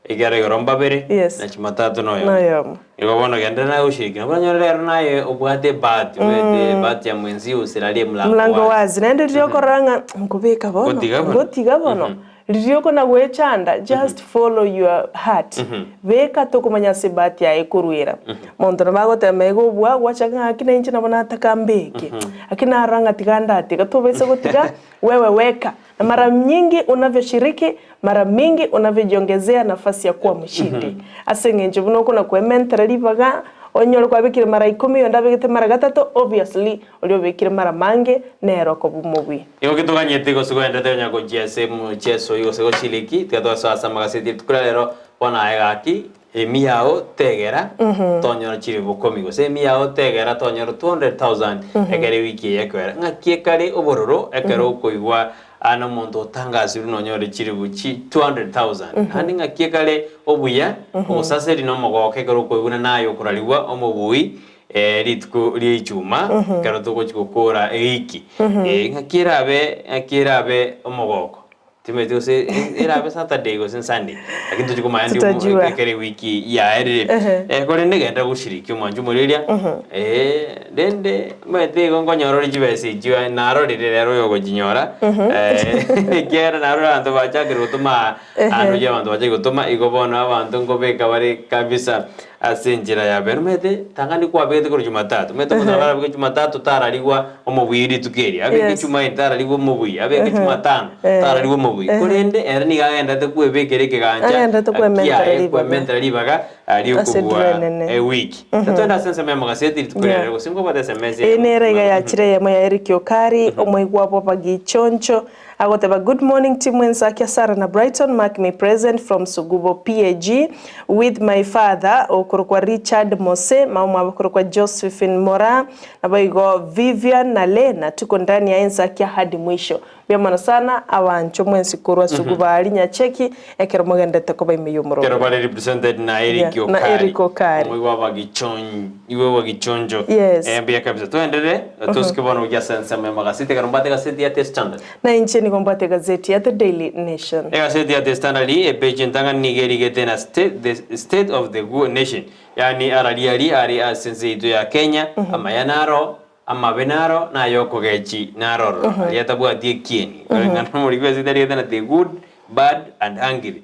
Ekiagera igoro mbabere, Yes. na Jumatatu noyomo. Noyomo. Igo bono genderera naye goshiriki, nabo oranyore rero naye obwate ebahati, omanyete ebahati ya mwenzi usilalie mlango Mlango wazi. wazi. Naende riria okorora ng'a nkobeka bono, Ngotiga bono. ngotiga bono, riria okona goechanda, just follow your heart. Beka tokomanya ase ebahati yaye ekoruera. Monto nabo agotema iga obua, gwacha ng'a gaki nainche nabo nataka mbeke. Lakini narora ng'a tiga ndatiga, tobaisa gotiga, wewe weka. Na mara nyingi unavyoshiriki, mara mingi unavyojiongezea nafasi ya kuwa mshindi. Ase eng'encho buna okona koementera ribaga. Onyore kwabekire mara ikomi oyonde abegete mara gatato, obviously oria obekire mara mange nere okoba omobui. Nigo ketoganyete gose kogenderete konya gochia ase omocheso oyio gose gochiriki, tiga togasoa ase amagaseti rituko ria rero, bono aye gaki, emi yao tegera tonyora chilifu ikomi gose emi yao tegera tonyora 200,000 ekero ewiki eye ekoera. Ng'aki ekare obororo ekero okoigwa aa na omonto otangasirwe nonyore chilifu chi 200,000. Naende ng'aki ekare obuya, obosaseri na omogoko ekero okoigwa buna naye okorarigwa omobui rituko ria Ijumaa, ekero togochia gokora ewiki. Ng'aki erabe ng'aki erabe omogoko. Timanyeti gose erabe Saturday gose Sunday, lakini tochi komanya ndi Tutajua. ekero ewiki yaerire. Korende genda goshiriki omwancho omoriria, rende omanyete igo nkonyora ore chibesa echio narorire rero oyogochinyora, ekiagera narorire abanto bachakire gotoma aa aande abanto bachakire gotoma, igo bono abanto nkobeka bare kabisa Ase enchera ya bene omanyete tang'ani kwabegete korwa Jumatatu, omanyete omonto nabo arabeke Jumatatu tararigwa omobui rituko erio, abeke Yes. Jumanne tararigwa omobui, abeke Jumatano Eh. tararigwa omobui, korende ere nigo agenderete kwebekera ekegancha Agenderete kwementera kiaye, ribaga. kwementera ribaga Ase riokobua edura enene. ewiki. Twende ase ensemo ya mogaseti rituko Yeah. riarero gose nkobwate SMS Eye nere iga eyemo. yachire eyemo ya Eric Okari, omoigwa bw'abagichoncho, Agoteba good morning team Ensakia Sarah na Brighton mark me present from Sugubo PAG with my father okorokwa Richard Mose mama omwabo okorokwa Josephine Moraa naboigo Vivian na Lena tuko ndani ya Ensakia hadi mwisho mbuya mono sana abanchwa mwensi korwa Sugubo aria Nyacheki ekero mogenderete koba ime Ekero y'omorobio bare represented na Eric Yeah, na Okari, Eric Okari. omoigwa bw'abagichon iwe bw'agichonjo. Yes. Eh, mbuya kabisa. Toenderere, tosuke bono gochia ase ensemo y'amagaseti, ekero mbwate egaseti ya The Standard. Na inche nigo mbwate egazeti ya The Daily Nation. Egaseti ya The Standard, epeji entang'ani nigo erigete na State, the State of the Nation, yaani arariari are ase ense yaito ya Kenya, amaya naro, Amabe naro nayokogechi narororo, aria atabwati ekieni. Koreng'ana nomoriki bw'esegi arigete na the good, bad and ugly.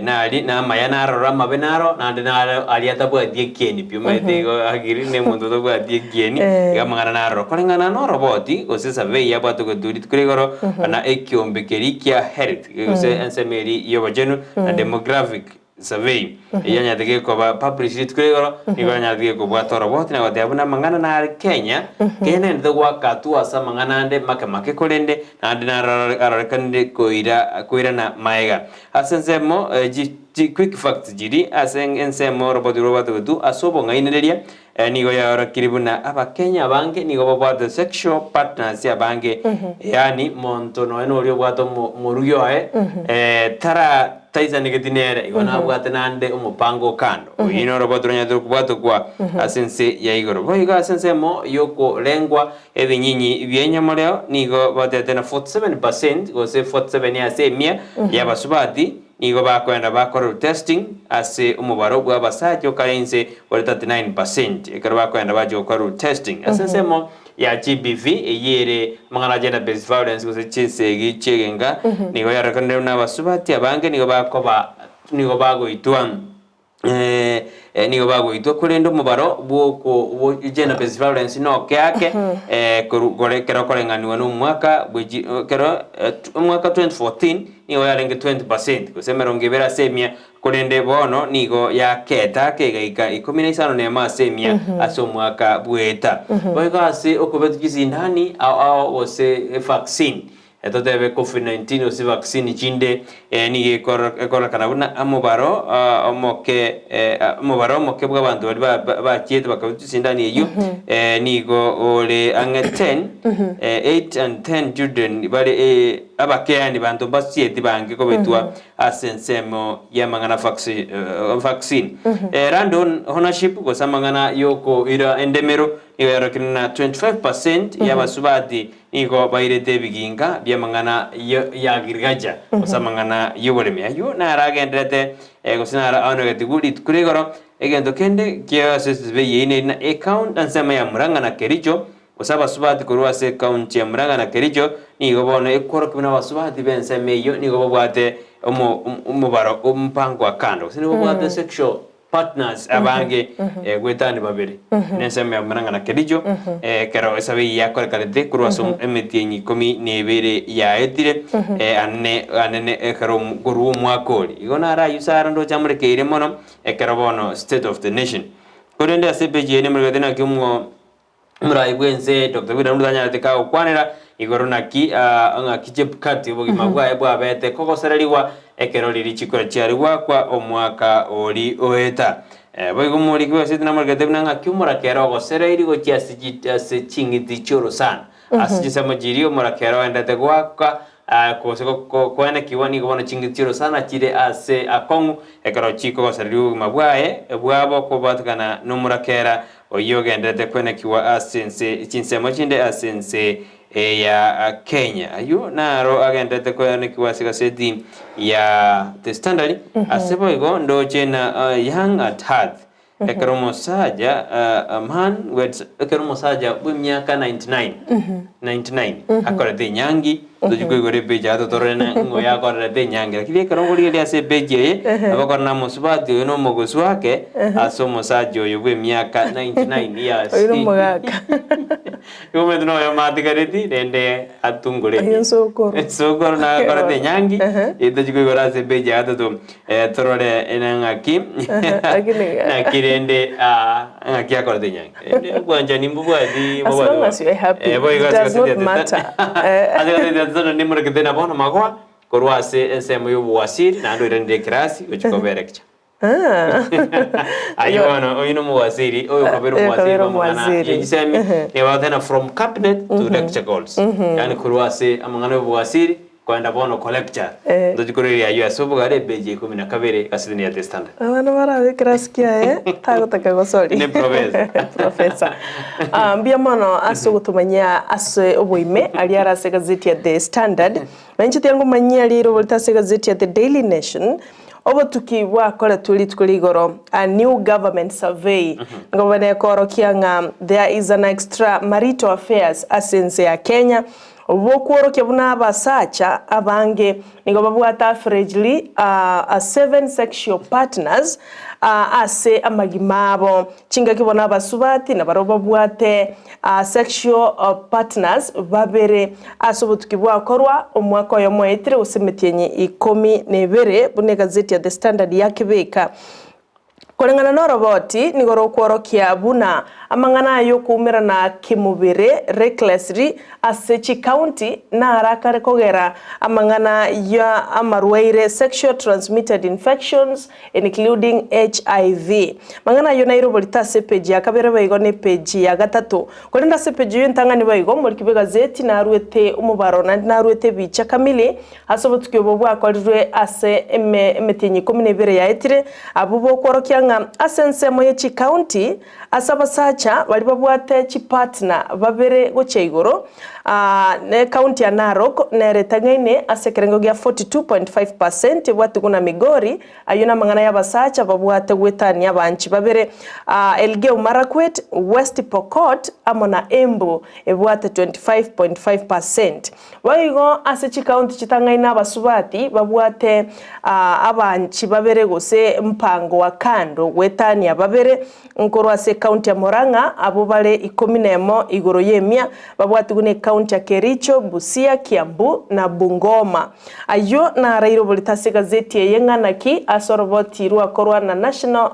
Nari namaya naroro amabe naro, naende naro aria atabwati ekieni pi. Omanyete igo ugly na omonto otabwati ekieni, iga amang'ana naroro. Koreng'ana noroboti gose esurvey yabwate goetwa rituko ria igoro, na ekiombe keria kia health gose ensemo eria y'obochenu na demographic Survey eyio yanyarete gekoba published rituko ria igoro, nigo yanyarete gekobwata oroboti na goteba buna amang'ana nare Kenya, Kenya nendete goaka hatua ase amang'ana ande make make korende naende naro arorekanire koira koirana maega. Ase ensemo chi chi quick facts chiri ase ensemo oroboti rwabwate gotwa ase obong'ainereria nigo yaorokirie buna abakenya abange nigo babwate sexual partners abange yaani monto nonya noria obwate omo omorugi oye tara taisanegeti nere igo nabwate naende omopango o kando. Oyio noro obwate oranyare kobwatokwa ase ense ya igoro. Boigo ase ensemo yokorengwa ebinyinyi bi'enyamoreo nigo batete na 47% gose 47 ase emia y'abasubati Nigo bakoenda bakorerwa testing ase omobaro bw'abasacha okare inse ore 39% ekero bakoenda bachia gokorerwa testing. Ase ensemo ya GBV eyio ere amang'ana a gender based violence gose chinsegi chi'egenka nigo yarorekanire buna abasubati abange nigo bakoba nigo bagoitwa nigo bagoitwa korende omobaro bw'oko bwo gender based violence noke ake koru kore ekero okoreng'aniwa na omwaka bwe chi ekero omwaka 2014 nigo yarenge 20 percent gose emerongo ebere ase emia korende bono nigo yaketa ake egaika ikomi na isano na emo ase emia ase omwaka bweta. Boigo ase okobetwa chisindani ao ao gose evaccine Totebe Covid-19 gose vaccine chinde nigo ekororekana buna omobaro omoke omobaro omoke bw'abanto baria bachiete bakabutwa chisindani eyio nigo ore ang'e 10, 8 and 10 children bare abake yaani banto mbasieti bange kobetwa ase ensemo y'amang'ana vaccine. Land ownership gose amang'ana yokoira endemero nigo yarorekire na 25% y'abasubati Nigo bairete ebiginka bi'amang'ana y'agriculture, gose amang'ana y'oboremi. Ayio naro agenderete, gose naro aonegetigwe rituko ria igoro. Egento kende kia ase esibe eyio neri na ekaunti ensemo ya Murang'a na Kericho, gose abasubati korwa ase ekaunti ya Murang'a na Kericho, nigo bono ekworokia buna abasubati b'ensemo eyio nigo babwate omobaro omopango wa kando, gose nigo babwate sexual partners abange goetania babere nensemo ya Murang'a na Kericho ekero esabe eyio yakorekanete korwa ase emetienyi ikomi na ebere yaetire anene anene ekero korwa omwaka oria. Igo naro ayio Sarah ndoche amorekeire mono ekero bono state of the nation. Korende ase epeji eye nemorigete naki omwo omorai bw'ense Doctor William Ruto anyarete kagokwanera igoro naki ng'aki Chebukati obogima bwaye bwabete kogosererigwa ekero riria chikura chiare goakwa omwaka oria oeta. Boigo omoriki bw'esete namorigete buna ng'aki omorakera ogosereiri gochia ase ase ching'iti chi'orosana. Ase chinsemo chiria omorakera oendete goaka gose koenekigwa nigo bono ching'iti chi'orosana chire ase akong'u ekero chikogosererigwa obogima bwaye bwabo kobwatekana nomorakera oyio ogendererete kwenekigwa ase ense chinsemo chinde ase ense ya Kenya. Ayio naro agendererete kwenekigwa ase egaseti ya The Standard. Ase boigo ndoche na Young at Heart ekero omosacha a man weds ekero omosacha bw'emiaka 99 99 akorete enyangi tochi koigora epage aa totorore na ng'o yakorerete enyangi lakini ekero okorigereria ase epage eye nabo okore na omosubati oyo na omogosu ake ase omosacha oyo bw'emiaka 99 years Oyo nomogaka. Igo omanyete na oyomo atigareti rende atungore Oyo nsokoro. Ensokoro nakorete enyangi tochi koigora ase epage ya gatato torore ng'aki Lakini naki rende ng'aki akorete enyangi. Rende obwanchani mbobwati As long as you're happy, boigo it ase does not gaseti ya matter. Ase gaseti ya Tata nimurekete na bono magoa korwa ase ensemo ya obowasiri naende oiranire ekerasi gochia koba electure. Ayio bono oyio nomowaziri oyo okabera Oyo omowaziri okabera bw'amang'ana omowaziri. ye chisemi nigo bagoteba from cabinet to lecture goals yaani korwa ase amang'ana ya obowaziri kogenda bono ko lecture ntochi koreria ayio ase obogare epeji ya ikomi na kabere egaseti ya The Standard. Abana barabe ekerasi kiaye tagotaka gosori. Ne professor. Professor. Ah, mbuya mono ase ogotomanyia ase oboime aria are ase egazeti ya The Standard. Na inche tiga ngomanyie rirobo rite ase egazeti ya The Daily Nation. Obotuki bwakoretwe rituko ria igoro, a new government survey, nigo bobe nekoorokia ng'a there is an extra marital affairs ase ense ya Kenya, bokworokia buna abasacha abange nigo babwate averagely a seven sexual partners ase amagima abo. Chingaki bono abasubati nabarabwo babwate sexual partners babere ase obotuki bwakorwa omwaka oyomo oetire gose emetienyi ikomi na ebere buna egazeti ya The Standard yakebeka. Koreng'ana noroboti nigo rokworokia buna amang'ana aya y'okoumerana kemobere recklessly ase chicounty naro akare kogera amang'ana ya amarwaire sexual transmitted infections including HIV. Mang'ana ayio naire oborito ase epeji ya kabere boigo na epeji ya gatato. Korende ase epeji eyio entang'ani boigo omoriki bw'egazeti naruete omobaro naende naruete ebicha kamili ase obotuki obo bwakorirwe ase eme emetienyi ikomi na ebere yaetire, abwo bokworokia ng'a ase ensemo ye chicounty ase abasacha baria babwate chipartner babere gochia igoro, ne ecounty ya Narok nere etang'aine ase ekerengo gia 42.5 percent ebwatigwe na Migori, ayio namang'ana y'abasacha babwate goetania abanchi babere, Elgeyo Marakwet, West Pokot amo na Embu ebwate 25.5 percent. Boigo ase chikaunti chitang'aine abasubati babwate abanchi babere gose mpango wa kando goetania babere nkorwa ase ekaunti ya Murang'a abwo bare ikomi nemo igoro y'emia babwatigwe na ekaunti ya Kericho, Busia, Kiambu na Bungoma. Ayio naraire oborito ase egazeti eye ng'a naki ase oroboti rwakorwa na National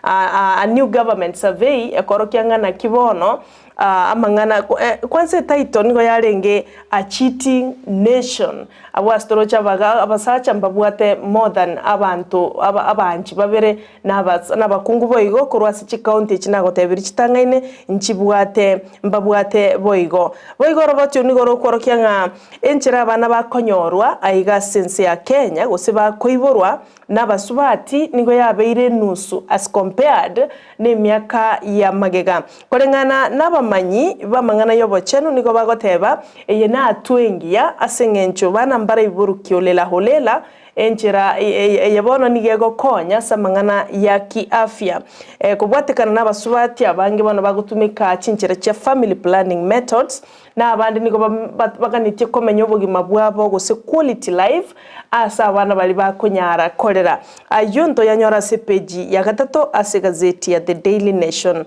a new government survey ekorokia ng'a naki bono Amang'ana kwansa etitle nigo yarenge A Cheating Nation. Abwo ase toroche abaga abasacha mbabwate more than abanto aba abanchi babere na na abakungu boigo korwa ase chicounty echi nagotebirie chitang'aine nchibwate mbabwate boigo. Boigo oroboti oro nigo rokworokia ng'a enchera abana bakonyorwa aiga ase ense ya Kenya gose bakoiborwa nabasubati nigo yabeire enusu as compared nemiaka ya magega. Koreng'ana nabamanyi b'amang'ana y'obochenu nigo bagoteba, Eye natwe engiya ase engencho bana mbaraiborukia holela holela, enchera eye bono nigo egokonya ase amang'ana ya kiafya. Kobwatekana nabasubati abange bono bagotumeka chinchera chia family planning methods, Na abande nigo baganetie komenya obogima bwabo gose quality life ase abana baria bakonyara korera. Ayio ntoyanyore ase epeji ya gatato ase egazeti ya The Daily Nation.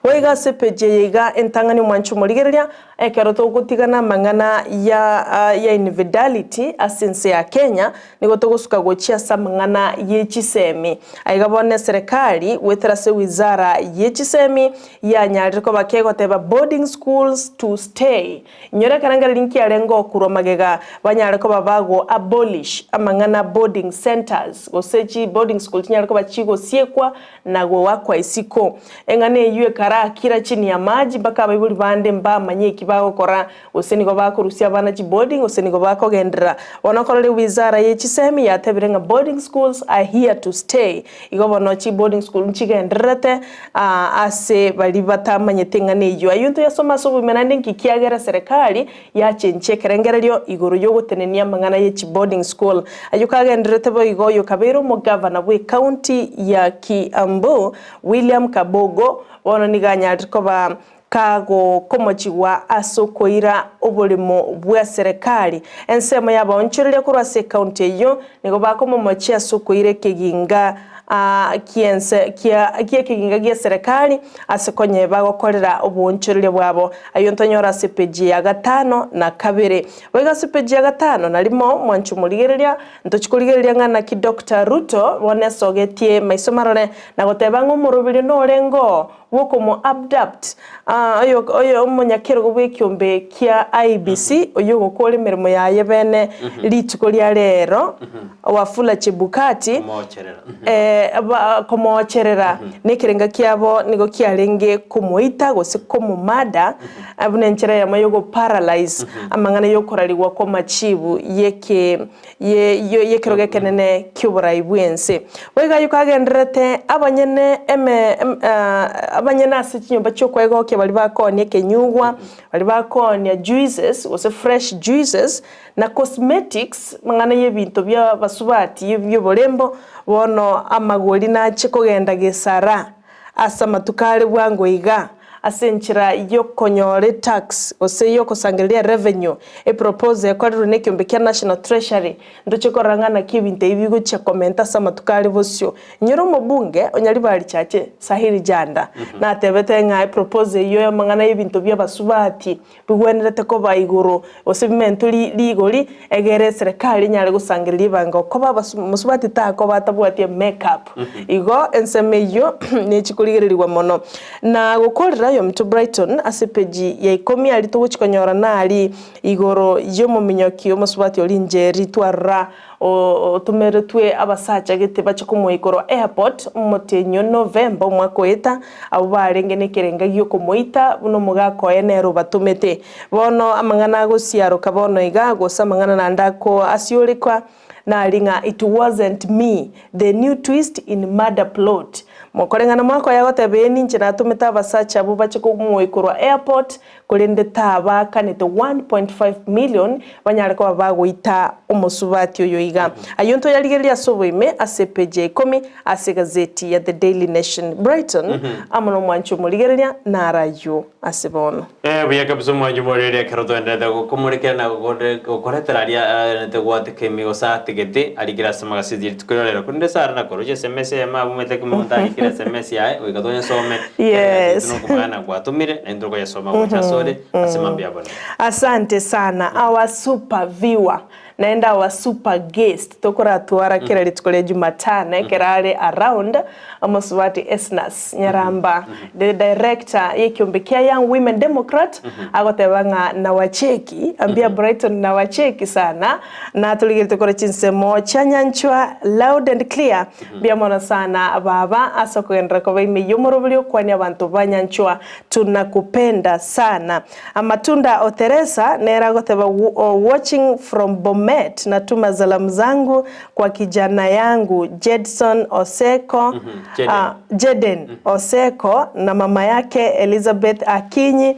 Boigo ase epeji eye iga entang'ani omwanche omorigereria, Ekero togotigana amang'ana ya ya infidelity ase ense ya Kenya, nigo togosuka gochia ase amang'ana ye chisemi. Aiga bono eserekari goetera ase wizara ye chisemi yanyarire koba kegoteba boarding schools to stay. Inyora ekerengererio nkiarenge okorwa magega banyare koba bago abolish amang'ana boarding centres gose chi boarding school chinyare koba chigosiekwa na goakwa isiko. Eng'ana eyio ekarakira chini y'amaji mpaka abaibori bande mbamanye eki bagokora, gose nigo bakorusia abana chiboarding gose nigo bakogenderera. Bono okorora ewizara ye chisemi yatebire ng'a boarding schools are here to stay. Igo bono chiboarding school nchigendererete ase baria batamanyete eng'ana eyio. Ayio ntoyasome ase obogima naende nki kiagera eserekari yachenchia ekerengererio igoro y'ogotenenia amang'ana ye chiboarding school. Ayio kagendererete boigo oyo kabeire omogavana bw'ecounty ya Kiambu William Kabogo bono nigo anyarire koba kagokomochigwa ase okoira oboremo bwa serekari. Ensemo y'abaonchoreria korwa ase ecounty eyio nigo bakomomochia ase okoira ekeginga ki'ense gi'ekeginga gia serekari ase konye bagokorera oboonchoreria bwabo. Ayio ntonyore ase epeji ya gatano na kabere. Boigo ase epeji ya gatano na rimo, mwanche omorigereria, ntochi korigereria ng'a naki Doctor Ruto bono esogetie maiso marore na goteba ng'a omoroberio norenge oo bw'okomo abduct oyo oyo omonyakerogo bw'ekiombe kia IEBC oyio ogokora emeremo yaye bene rituko ria rero Wafula Chebukati Komocherera. eh, ba- komocherera nekerenga kiabo nigo kiarenge komoita gose komomada buna enchera eyemo yogo paralyze amang'ana yokorarigwa kw'amachibu yeke ye ye y'ekerogo ekenene ki'oborai bw'ense. Boigo ayio kagendererete abanyene eme em abanyene ase chinyomba chi'okwegokia baria bakoonia ekenyugwa, baria bakoonia juices gose fresh juices, na cosmetics, amang'ana y'ebinto bia abasubati bi'oborembo, bono amagori nache kogenda gesara ase amatuko are bwango iga, ase enchera y'okonyora etax gose y'okosangereria erevenue, eproposal ekorirwe nekiombe kia National Treasury, ntoche korora ng'a naki ebinto ebi bigochia komenta ase amatuko are bosio. Inyora omobunge o Nyaribari Chache, Sahili Janda, natebete ng'a eproposal eyio y'amang'ana y'ebinto bi'abasubati bigwenerete koba igoro gose bimentwe rigori egere eserekari enyare gosangereria ebango koba mosubati takoba atabwati emake up. Igo ensemo eyio nechi korigererigwa mono. Na gokorera oyominto Brighton ase epeji ya ikomi aria togochi konyora nari igoro y'omominyoki omosubati oria Njeri twarora Otomeretwe abasacha gete bache komoika korwa airport omotienyi o November omwaka oeta, abwo barenge nekerenga giokomoita buna omogaka oye nere obatomete. Bono amang'ana agosiaroka bono iga gose amang'ana naende ako asiorekwa nari ng'a it wasn't me, the new twist in murder plot. Mokoreng'ana mwaka oye agoteba ee ninche natomete abasacha abwo bache komoika korwa airport Korende tabaakanete 1.5 million banyare koba bagoita omosubati oyo iga. Ayio ntoyarigererie ase oboime ase epeji ya ikomi ase egazeti ya The Daily Nation. Brighton amo nomwanchi omorigereria naro ayio ase bono. Eh, buya kabisa omwanchi omorigereria ekero toenderete gokomorekera na gokoretera aria aenete goateka ime gose ategete arikire ase amagaseti rituko ria rero. Korende Sarah nakoroche SMS eyemo abwo omanyete ekero omonto arikire SMS yaye goika tonyesome Yes. nokomanya gwatomire naintwe tokoyesoma gocha asore ase mambia abone. Asante sana our super viewer naende our super guest tokoratwara kera rituko ria Jumatano ekero are around omosubati Esnas Nyaramba the director yekiombe kia Young Women Democrat agoteba ng'a nawacheki ambia Brighton nawacheki sana natorigerete kore chinsemo chia nyanchwa loud and clear Mbuya mono sana baba ase okogenderera koba ime y'omoroberi okwania abanto ba nyanchwa tunakupenda sana. Amatunda o Teresa nere agoteba watching from Bomet natuma zalamu zangu kwa kijana yangu Jedson Oseko Jeden Oseko na mama yake Elizabeth Akinyi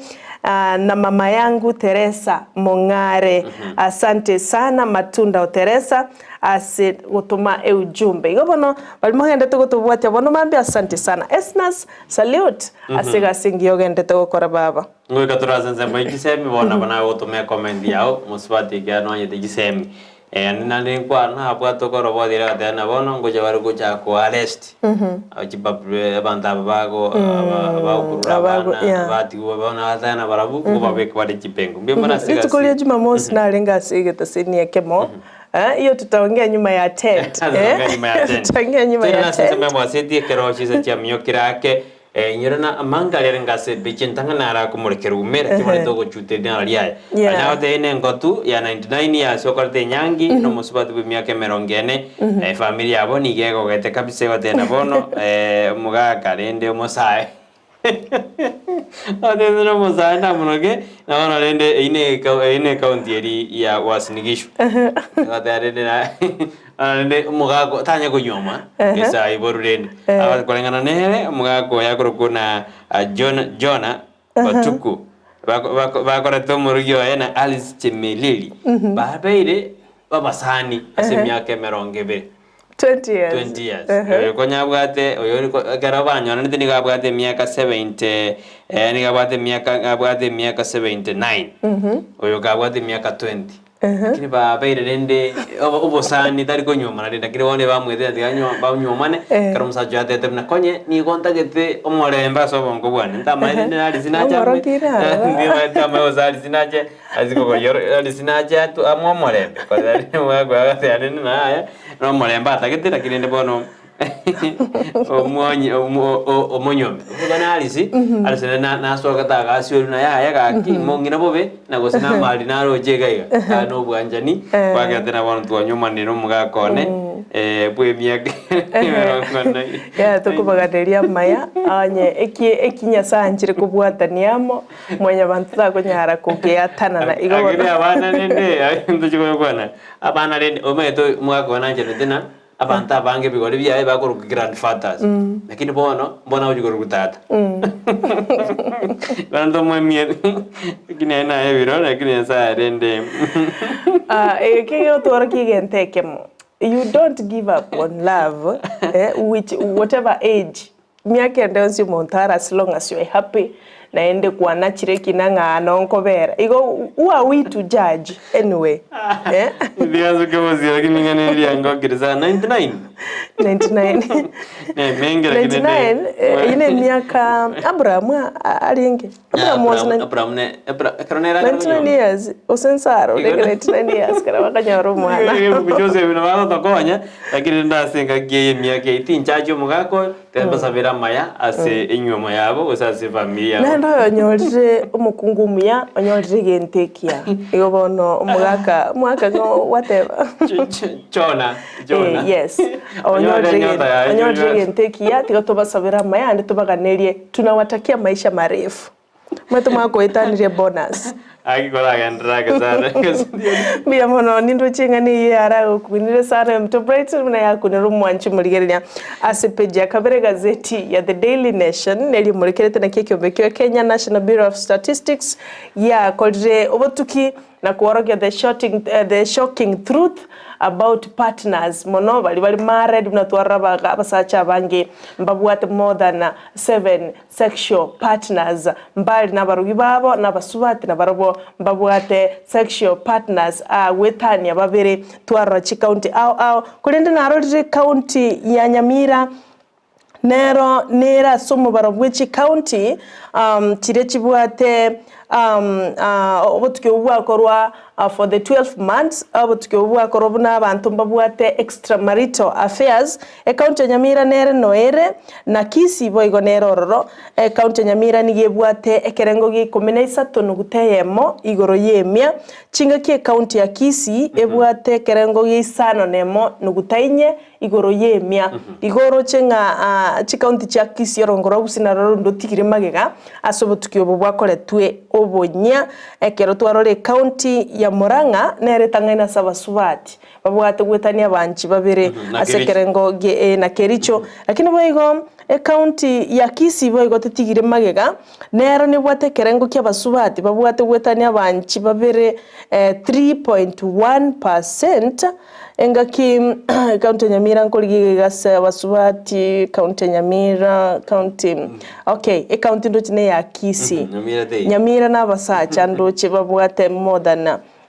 na mama yangu Teresa Mong'are asante sana Matunda o Teresa ase gotoma eujumbe. Igo bono baria mogendete gotobwatia bono mambia asante sana. Esnas salute ase egasi engiya ogendete gokora baba. Ngoika tore ase ensemo ye chisemi bono nabo nagotoma ecomment yao mosubati ekiagera nwanyete chisemi. Naende naende nkwa nabwate okoroboti ere agateba ng'a bono ngocha bare gocha ko arrest abanto aba bago aba bagokurura Abago- abana yeah. batigwa bono agateba ng'a barabwo nkobabeka bare chipengo. Mbuya mono ase Rituko egasi. ria Jumamosi narenge ase egeteseni ekemo, eh, hiyo tutaongea nyuma ya tent, eh, Tutaongea nyuma ya tent. tutaongea nyuma Tore ya nase ensemo tent. ya mwaseti ekero chisa chiaminyokire ake, Eh, inyore na amanga aria arenge ase ebicha entang'ani naro akomorekera umere, Ehe. kibarete ogochuta erinara riaye. Yeah. Aye nagotebia nengotu ya 99 years okorete enyangi na omosubati bw'emiaka emerongo ene, eh, efamiri yabo nigo egogete kabisa egoteba bono eh, omogaka rende omosae. Ogotebia na omosae namonoke, na bono rende eyio ne eka eyio ne ekaunti eria ya Uasin Gishu. Egoteba rende na Naende omogaka tanya konyuoma Ehe. ase aiborwe rende. Eh. Aba koreng'ana nere omogaka oye akorokwa na ah, Jona, Jona Batuku Bako- bako- bakorete omorogi oye na Alice Chemelili babeire babasani ase Ehe. emiaka emerongo ebere 20 years. 20 years. Ehe. Oyo konya abwate oyo ori ko- ekero banyoranete nigo abwate emiaka 70 eh, nigo abwate emiaka abwate emiaka 79 oyo kabwate emiaka 20 Lakini babeire rende obo- obosani tari konyuomana rende lakini bono ebamwetera tiga nyo- banyuomane Eh. ekero omosacha oyo atete buna konye nigo ntagete omorembe ase obongo bwane ntamaete rende nari sinache ame- Omorokire aroro. Ndimaete amae gose aria sinache ase kogoyoro aria sinache atu amo omorembe agateba rende naye na omorembe atagete lakini rende bono Omwonyi omo- o- omonyombe obobe na Alice, Alice nere na- nasogete agasiorwa na yaya gaki mong'ina bobe na gose namari naroche iga iga aa na obwanchani kwagerete na bono twanyuomanire omogaka one bwa emiaka emerongo ene. Yeah, tokobaganeria amaya onye eki eki Nyasaye anchire kobwatania amo, mwanyabanto takonyara kogeatanana igo Lakini bono. abana rende ntochi gokwana, abana rende omanyete omogaka one ancherete ng'a Abanto abange ebigori biaye bakorokwa grandfathers, lakini bono mbono agochia korokwa tata. Bono ntomwemie lakini aye naye ebiro lakini Nyasaye arende. Ah, eke gegotworokia egento ekemo, you don't give up on love eh, which whatever age Miaka ende yonsi omonto are as long as you are happy naende kwanachire ekina ng'a noo nkobera igo who are we to judge anyway eh. Ndiansuke bosio lakini ing'ana eria ngokire sana 99 99 Ne menge lakini 99 eh, eyio ne emiaka Abraham a- arenge Abraham was Abraham nine- Abraham ne Abra ekero nere akare 99 konyora years gose Nsara orenge 99 years ekero bakanyora omwana Joseph nabo agotokonya lakini rende ase engaki eye emiaka eye tinchachi omogaka oyo Tiga mbasabere amaya ase enyuomo yabo gose ase efamiri yabo. Naende oyonyorire omokungu omuya, onyorire egento ekiya. Igo bono omogaka, omogaka ng'o gwateba? Chona, Chona. Eh, yes. Onyorire Onyorire enyota yaye, onyorire Chona. egento ekiya, tiga tobasabere amaya naende tobaganerie, tunawatakia maisha marefu. Omanyete mwakoetanirie bonus. Aki koragenderere ake sana. Mbuya mono nindoche ing'ana eyio yaragokunire sana Mto Brighton buna yakunire omwanchi omorigereria ase page ya kabere egazeti ya The Daily Nation neria emorekerete naki ekiombe kia Kenya National Bureau of Statistics giakorire obotuki na kworokia the shocking, the shocking truth about partners mono baria bare married buna twarora abaga abasacha abange mbabwate more than 7 sexual partners mbari nabarogi babo na abasubati nabarobwo mbabwate sexual partners aa goetania babere twarora chicounty ao ao korende narorire ecounty ya Nyamira nero nere ase omobaro bwe chicounty chiria chibwate obotuki obwo bwakorwa for the 12 months, obotuki obwo bwakorwa buna abanto mbabwate extramarital affairs, ecounty ya Nyamira nere noere, na Kisii boigo nere ororo. Ecounty ya Nyamira nigo ebwate ekerengo gia ikomi na isato nuguta eyemo igoro y'emia, chingaki ecounty ya Kisii ebwate ekerengo gia isano na emo nuguta inye igoro y'emia. Igo oroche ng'a chikaunti chia Kisii orongo rwa Gusii naroro ndotigire magega ase obotuki obo bwakoretwe obonyia. Ekero twarora ekaunti ya Murang'a nere etang'aine ase abasubati babwate goetania abanchi babere Na ase Kericho. ekerengo gie eh, na Kericho. Lakini boigo ekaunti ya Kisii boigo tetigire magega, nero nebwate ekerengo kia abasubati babwate goetania abanchi babere 3.1 percent. Engaki county ya Nyamira nkorigia iga iga ase abasubati county ya Nyamira county okay ecounty ndoche ne ya Kisii Nyamira teiyo. Nyamira na abasacha ndoche babwate more than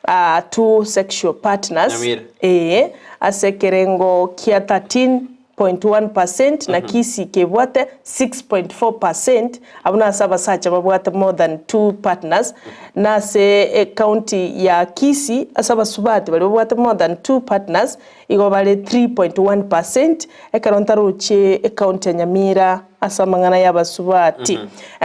2 sexual partners, Nyamira. ee, ase ekerengo kia 13.1 percent na Kisii kebwate 6.4 percent, abwo nase abasacha babwate more than 2 partners, na ase ecounty ya Kisii ase abasubati baria babwate more than 2 partners igo bare 3.1 percent, ekero ntaroche ecounty ya Nyamira ase amang'ana y'abasubati.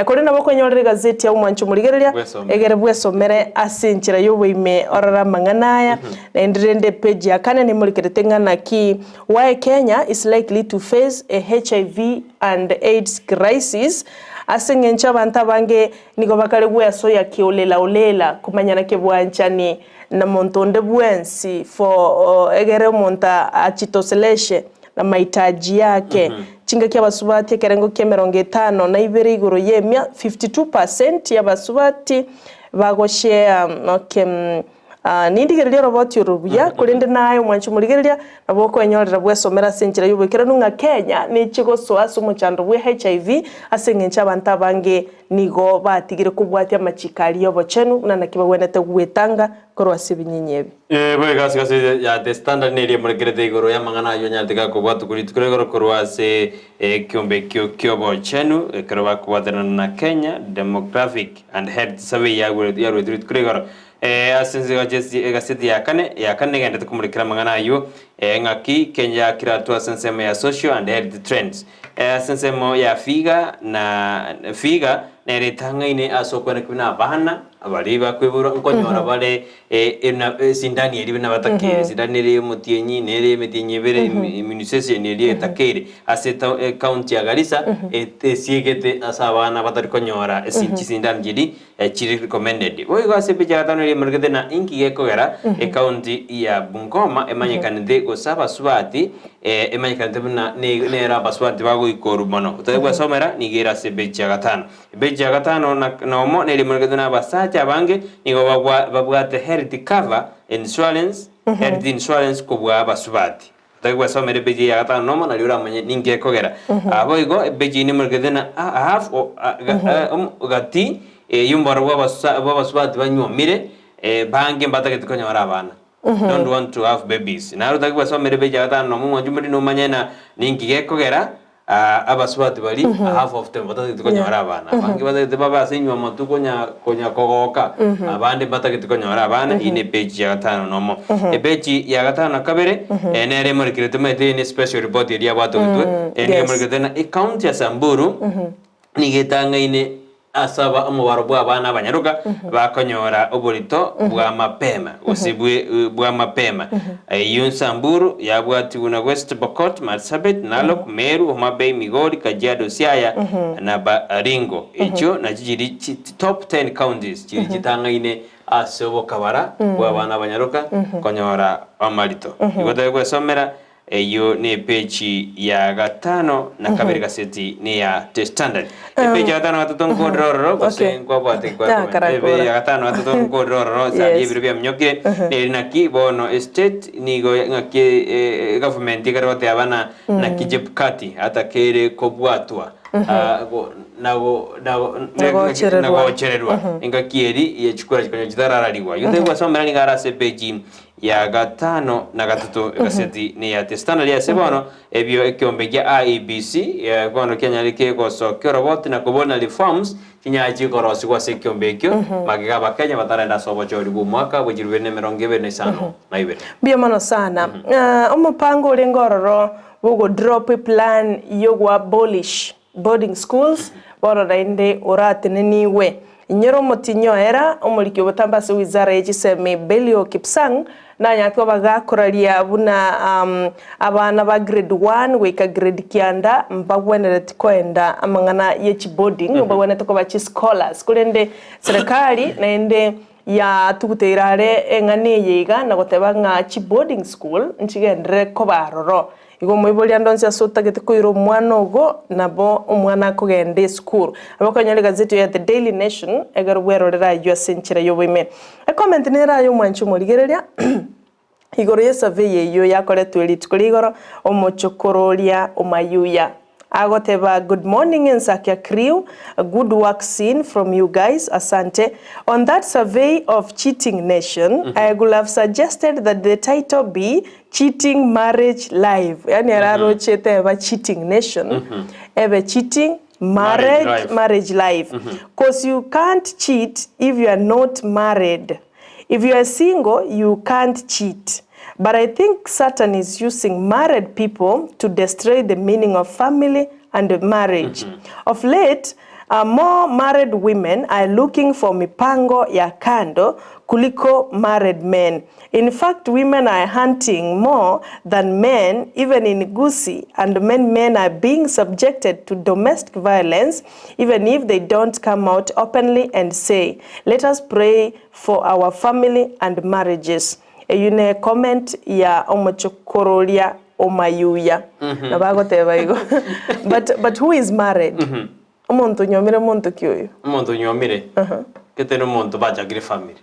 Korende nabo okonyorera egazeti ya Omwancho Omorigereria, Bwesomere. egere bwesomere ase enchera y'oboime orore amang'ana aya. Naende rende epeji ya kane nemorikerete ng'a naki Why Kenya is likely to face a HIV and AIDS crisis, ase eng'encho abanto abange nigo bakare gwesoya kiolelaolela komanyana kebwanchani na monto onde bwensi for egere omonto achitoseleshe na mahitaji yake. Chingaki abasubati ekerengo kia emerongo etano na ibere igoro y'emia, 52 percent y'abasubati bagoshare okay Nindigererie oroboti oro buya, korende naye omwanchi omorigereria, nabo okwenyorera bwesomera ase enchera y'oboikeranu ng'a Kenya neche gosoa ase omochando bwe HIV ase engencho abanto abange nigo batigire kobwatia amachiko aria y'obochenu buna naki bagwenerete gwetanga korwa ase ebinyinyi ebi. Boigo ase egazeti ya The Standard neria emorekerete igoro y'amang'ana ayio onyarete gakobwatwa korwa rituko rigoro korwa ase ekiombe ekio ki'obochenu ekero bakobwaterana na Kenya Demographic and Health Survey yaruetwe rituko rigoro Ase ense egaseti ya kane ya kane negenderete komorekera amang'ana ayio, ng'aki Kenya yakire atwo ase ensemo ya social and health trends. Ase ensemo ya figa na figa nere etang'aine ase okweneka buna abana baria bakoiborwa nkonyora bare esindani eria buna batakeire, esindani ere ya omotienyi nere ya emetienyi ebere immunization eria etakeire ase ecounty ya Garissa esiegete ase abana batari konyora chisindani chiria Chiri recommended. Boigo ase epicha ya gatano eria emorekete na inki gekogera ecounty ya Bungoma emanyekanete gose abasubati emanyekanete buna nero abasubati bagoikorwa mono. Otari gwesomera nigo ere ase epeji ya gatano. Epeji ya gatano na omo neri emorekete na abasacha abange nigo babwate health cover insurance, health insurance kobua abasubati. Otari gwesomera epeji eye ya gatano nomo nario oramanye ninki ekogera. Boigo epeji eye nemorekete na half gati y'omobaro bw'abasubati banywomire bange mbatagete konyora abana, don't want to have babies. Naro otari gwesomera epeji ya gatano nomo mwanche omoriri nomanye ng'a ninki gekogera Abasubati baria half of them batagete konyora abana, abange batagete babe ase enyuomo tu konya konya kogoka, abande mbatagete konyora abana, eyio ne epage ya gatano na omo. Epage ya gatano na kabere nere emorekerete omanyete eye ne special report eria yabwatogetwe, nigo emorekerete ng'a ecounty ya Samburu nigo etang'aine Ase aba omobaro bw'abana abanyaroka bakonyora oborito bwa mapema, gose bwa mapema. Eyio Samburu yabwatigwe na West Pokot, Marsabit, Narok, Meru, Homa Bay, Migori, Kajiado, Siaya na Baringo. Echio nachio chiri top ten counties chiri chitang'aine ase obokabara bw'abana abanyaroka konyora amarito. Igo tari gwesomera Eyio nepeji ya gatano na kabere gaseti neya The Standard. Epeji ya gatano na gatato nkorire ororo gose Okay. nkwabwate kwa Ah, comment. karakora. Epeji ya gatano na gatato nkorire ororo saria Yes. ebiro biaminyokire neri naki bono estate nigo ng'aki egovernment ekare goteba na naki Chebukati atakeire kobwatwa ah, go- nago nago Nagochererwa. nagochererwa engaki eri ye chikura chikonya chitarararigwa. Igo tari nigo are ase epeji ya gatano na gatato egaseti neya The Standard ase bono ebio ekiombe kia IEBC bono kianyarire gosokia oroboti na kobona reforms chinyara chikorosigwa ase ekiombe ekio magega abakenya batarenda ase obochori bwa omwaka bwe chirubere na emerongo ebere na isano na ibere. Mbuya mono sana. Omopango orenge ororo bwogo drop eplan yogo abolish Boarding schools, bono naende oratenenigwe. Inyora omotinyi oera, omoriki obotambe ase wizara ye chisemi Belio Kipsang nanyarete koba gakoraria buna abana ba grade one goika grade kianda mbagwenereti koenda amang'ana ye chiboarding mbagwenerete koba chischolars korende serikali naende yatuguteire are eng'ana eye iga na goteba ng'a chiboarding school nchigenderere koba aroro. Igo omoibori ande onsi ase otagete koira omwana ogo, nabo omwana akogenda esukuru. Nabo okonyora egazeti ya The Daily Nation, ekero bwerorera ayio ase enchera y'oboime. Ecomment nere aye omwanchi omorigereria, igoro y'esurvey eyio yakoretwe rituko ria igoro, omochokoro oria omayuya. Agoteba good morning Ensakia crew, good work seen from you guys, asante. On that survey of cheating nation, I would have suggested that the title be cheating marriage life. Yaani ere aroche teba cheating nation, ebe cheating marriage, Marriage life. marriage life. Cause you can't cheat if you are not married. If you are single, you can't cheat. But I think Satan is using married people to destroy the meaning of family and marriage. Of late, more married women are looking for mipango ya kando kuliko married men. In fact, women are hunting more than men, even in Gusii, and many men are being subjected to domestic violence, even if they don't come out openly and say, let us pray for our family and marriages. Eyio ne comment ya omochokororia omayuya. Nabo agoteba igo. But, but who is married? Omonto onyomire monto ki oyo? Omonto onyomire gete na omonto bachakire family.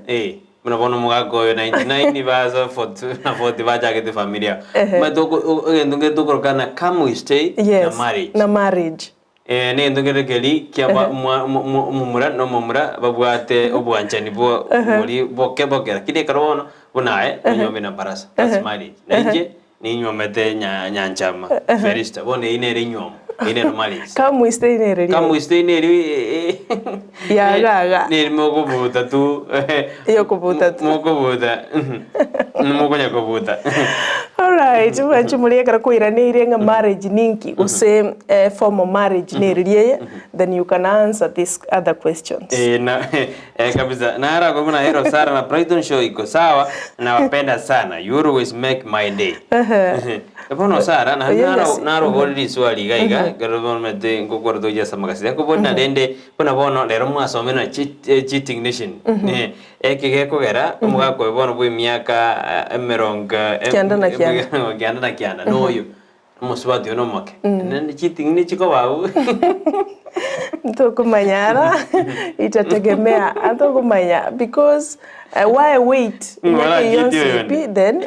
Eh, buna bono omogaka oyo 99 baza 40 na 40 bachagete family yabo. Omanyete oko- o- egento ngete tokorokana come we stay na marriage. Na marriage. Eh, negento kere keri kiaba mwa- mo- mo- omomura na omomura babwate obwanchani bwa bori boke boke lakini ekero bono buna aye nonyuome na barasa that's marriage. Na inche ninywomete nya nyanchama Felista bono eyio nere enywomo eyio nere marriage. Come we stay nere ria. Come we stay neri Ya gaga. neri mokobuta tu Yokobuta tu. Mokobuta mokonya kobuta. Alright, mwanche moria ekero kwairaneire ng'a marriage ninki gose eh, formal marriage neriria eye, then you can answer these other questions. Eh, na, eh, kabisa nara kwa buna hero Sara na Brighton show iko sawa nawapenda sana you always make my day bono Sara na Oyo naro ngasi. naro gori riswali iga iga kero bono mete ngokora toja samagasi yako bona rende bona bono rero mwasome na cheat, eh, cheating nation Eh, eke gekogera omogaka oyo bono bwa emiaka emerongo Kianda na kianda. kianda na kianda noyo omosubati oyo nomoke Nende cheating nichikoba abwo Ntokomanya ara itategemea antokomanya because why wait Mm, miaka wala eyio cheat oyo nsipi then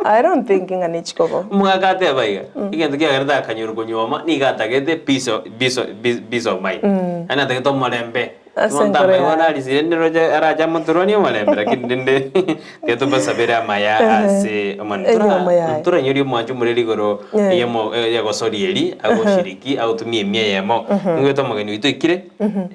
I don't think ng'a nichikoba. Omogaka ateba iga, egento kiagerete akanyora konyuoma nigo atagete peace of, peace of, peace of mind. Yaani atagete omorembe. Ase Omonto enkoro amaiga yaye. narisire ndiroche arache amotorwanie omorembe lakini rende tiga tobasabere amaya ase Omonene. Enyiomo yaye. Toranyorie omwancho omoreri igoro yemo yegosoria eri agoshiriki agotumia emia eyemo. Nigoete omogeni oito oikire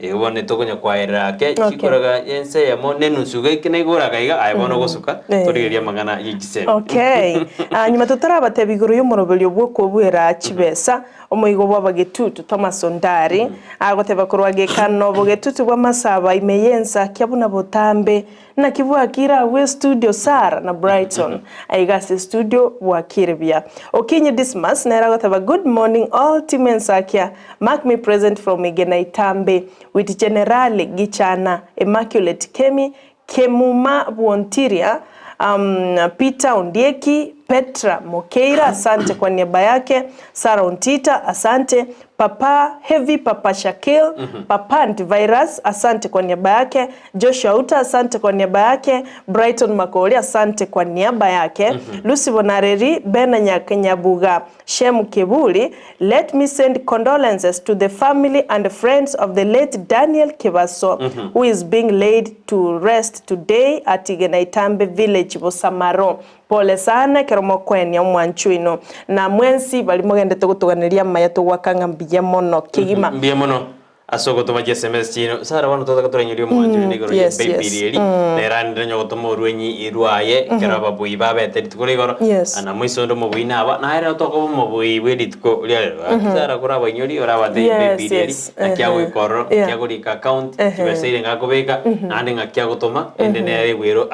eh bono tokonya kwaerera ake chikoraga ense eyemo na enusu iga eke naigoro aka iga aye bono ogosuka torigereria amang'ana ye chisemi. Okay. Ah, nyuma totarabatebia igoro y'omoroberio bw'okobuera chibesa, Omoigo bw'abagetutu Thomas Ondari agoteba korwa gekano bogetutu bw'amasabo ime y'ensakia buna botambe naki bwakire abwo estudio Sarah na Brighton aiga ase estudio bwakire buya. Okinyi Dismas nere agoteba good morning all team ensakia mark me present from Igena Itambe with Generali Gichana Immaculate Kemi Kemuma Bwontiria Peter Ondieki, Petra Mokeira, asante kwa niaba yake, Sarah Ontita, asante, Papa Heavy, Papa Shakil, Papa Antivirus, asante kwa niaba yake, Joshua Uta, asante kwa niaba yake, Brighton Makori, asante kwa niaba yake, Lucy Bonareri, Bena Nyabuga, Shem Kibuli, let me send condolences to the family and friends of the late Daniel Kibaso, who is being laid to rest today at Igenaitambe village, Bosamaro. Pole sana ekero mokoenia omwancho oino. Na mwensi baria mogendete gotoganeria amaya togoaka ng'a mbuya mono kegima. Mbuya mono ase ogotoma chi sms chiino. Sarah bono twataka torainyoria omwancho rende igoro ye baby eri nere ande onye gotoma orwenyi rwaye ekero ababui babete rituko ria igoro na moiso onde omobui naba naye rero tokoba omobui bwe rituko ria rero. Gaki Sarah korabainyorie orabate baby eri naki agoika ororo, naki agorika account, chibesa ere ngakobeka naende ng'aki agotoma ende nere egwero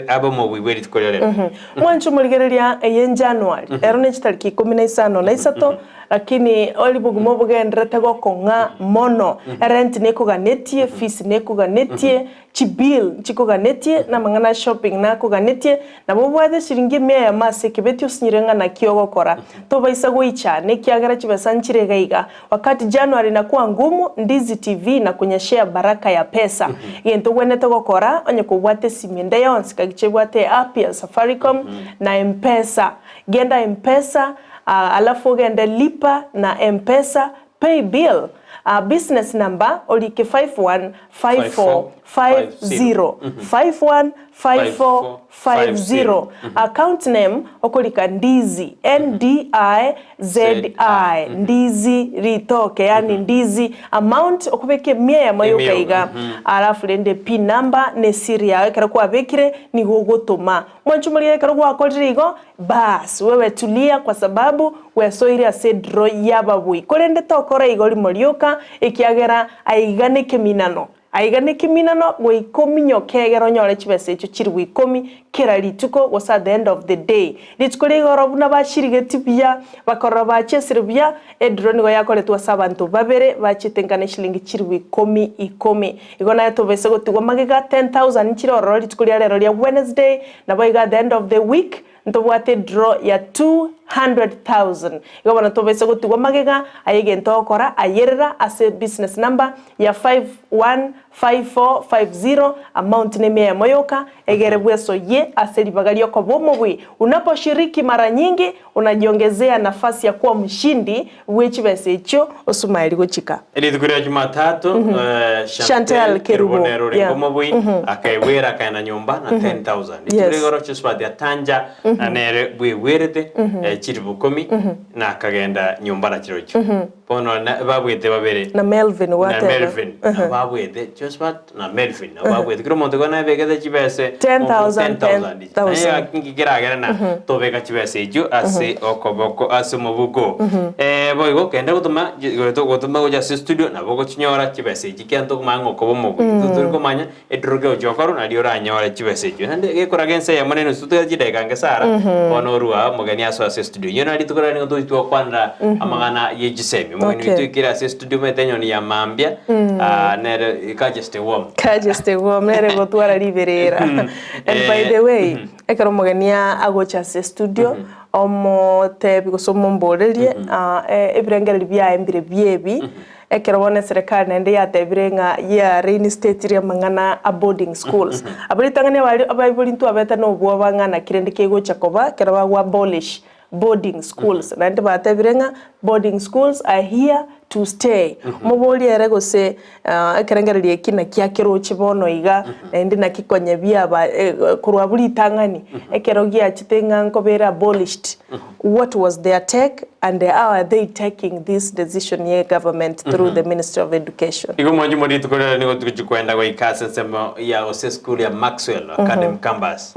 abe omobui bwe rituko ria rero. Mwanche omorigereria eye January, ero ne chitariki ikomi na isano na isato, Lakini ori bogima obogenderete gokong'a mono, erent nekoganetie, fees nekoganetie, chibill nchikoganetie, na amang'ana a shopping nakoganetie, nabo obwate chiringi emia eyemo ase ekebeti osinyire ng'a naki ogokora. Tobaisa goichana ekiagera chibesa nchire iga iga. Wakati January inakuwa ngumu, Ndizi TV inakunyeshea baraka ya pesa. Egento ogwenerete gokora, onye kobwate esimi ende yonsi, kagicha ebwate eapp ya Safaricom na Mpesa. Genda Mpesa. Alafu ogende lipa na Mpesa pay bill business number orike 515450 515450 account name okorika Ndizi N-D-I-Z-I Ndizi ritoke yaani Ndizi amount okobeka emia eyemo yoka iga alafu rende pin number ne siri yao ekero kwabekire nigo ogotoma mwanche moria ekero gwakorire igo Baas, wewe tulia kwa sababu gwesoire ase ediro y'ababui. Korende tokora igo rimo rioka, ekiagera aiga nekeminano. Aiga nekeminano goika ominyoke egere onyore chibesa echio chilifu ikomi kera rituko gose at the end of the day. Rituko ria igoro buna bachirigeti buya, bakarora bachesire buya, ediro nigo yakoretwe ase abanto babere bachete nkana eshilingi chilifu ikomi ikomi. Igo naye tobaisa gotigwa magega 10,000 nchire ororo rituko ria rero ria Wednesday, Naboigo at the end of the week ntobwate draw ya 200,000. Igo bono tobaise gotigwa magega aye egento ogokora ayerera ase business number ya 515450 amount ne emia eyemo yoka egere bwesoyie ase ribaga riokoba omobui. Unaposhiriki mara nyingi unajiongezea nafasi ya kuwa mshindi bwe chibesa echio osumaeri gochika. Rituko ria Jumatatu, Chantel Chantel Kerubo Kerubo, nere orenge yeah. omobui, akaegwera akaenda nyomba na 10,000. Rituko Yes. ria igoro Josephat Atanja na nere bwegwerete chilifu ikomi na akagenda nyomba na chirochio. Bono na babwete babere Na Melvin na gwateba. Melvin nabo babwete Josephat na Melvin nabo babwete kera omonto igo nabegete chibese 10,000, 10,000 10,000. Naye inki keragere na tobeka chibesa echio ase okoboko ase omobuko boigo kende gotoma gotoma gocha ase studio nabo ogochinyora chibesa echi ekiagera ntokomanya ng'a okoba omobui intwe tori komanya ediro kegochia okorwa nario oranyore chibesa echio naende gekoraga ense eyemo na enusu totware chidakika nge sara bono orue aa omogeni asoe ase estudio. Inwe na rituko riane nigo togochia togokwanera amang'ana ye chisemi omogeni Okay. oito oikire ase estudio omanyete enyoni ya mambia nere kache stay warm. Kache stay warm nere gotwara riberera. And by the way, ekero omogeni agocha ase estudio, omotebi gose omomborerie ebirengererio biaye mbire biebi, ekero bono eserekari naende yatebire ng'a ya reinstateire amang'ana a boarding schools. Abwo ritang'ani abare abaibori ntwabete na obwoba ng'a naki rende kegocha koba ekero bago abolish boarding schools. Naende batebire ng'a boarding schools are here to stay. Moborie ere gose ekerengererio eki naki akeroche bono iga, naende naki konya biaba korwa abwo ritang'ani, ekero giachete ng'a nkobere abolished, what was their take and how are they taking this decision ye government through the ministry of education? Igo mwanche more rituko riaye nigo togochia koenda goika ase ensemo ya gose esukuru ya Maxwell Academy Campus.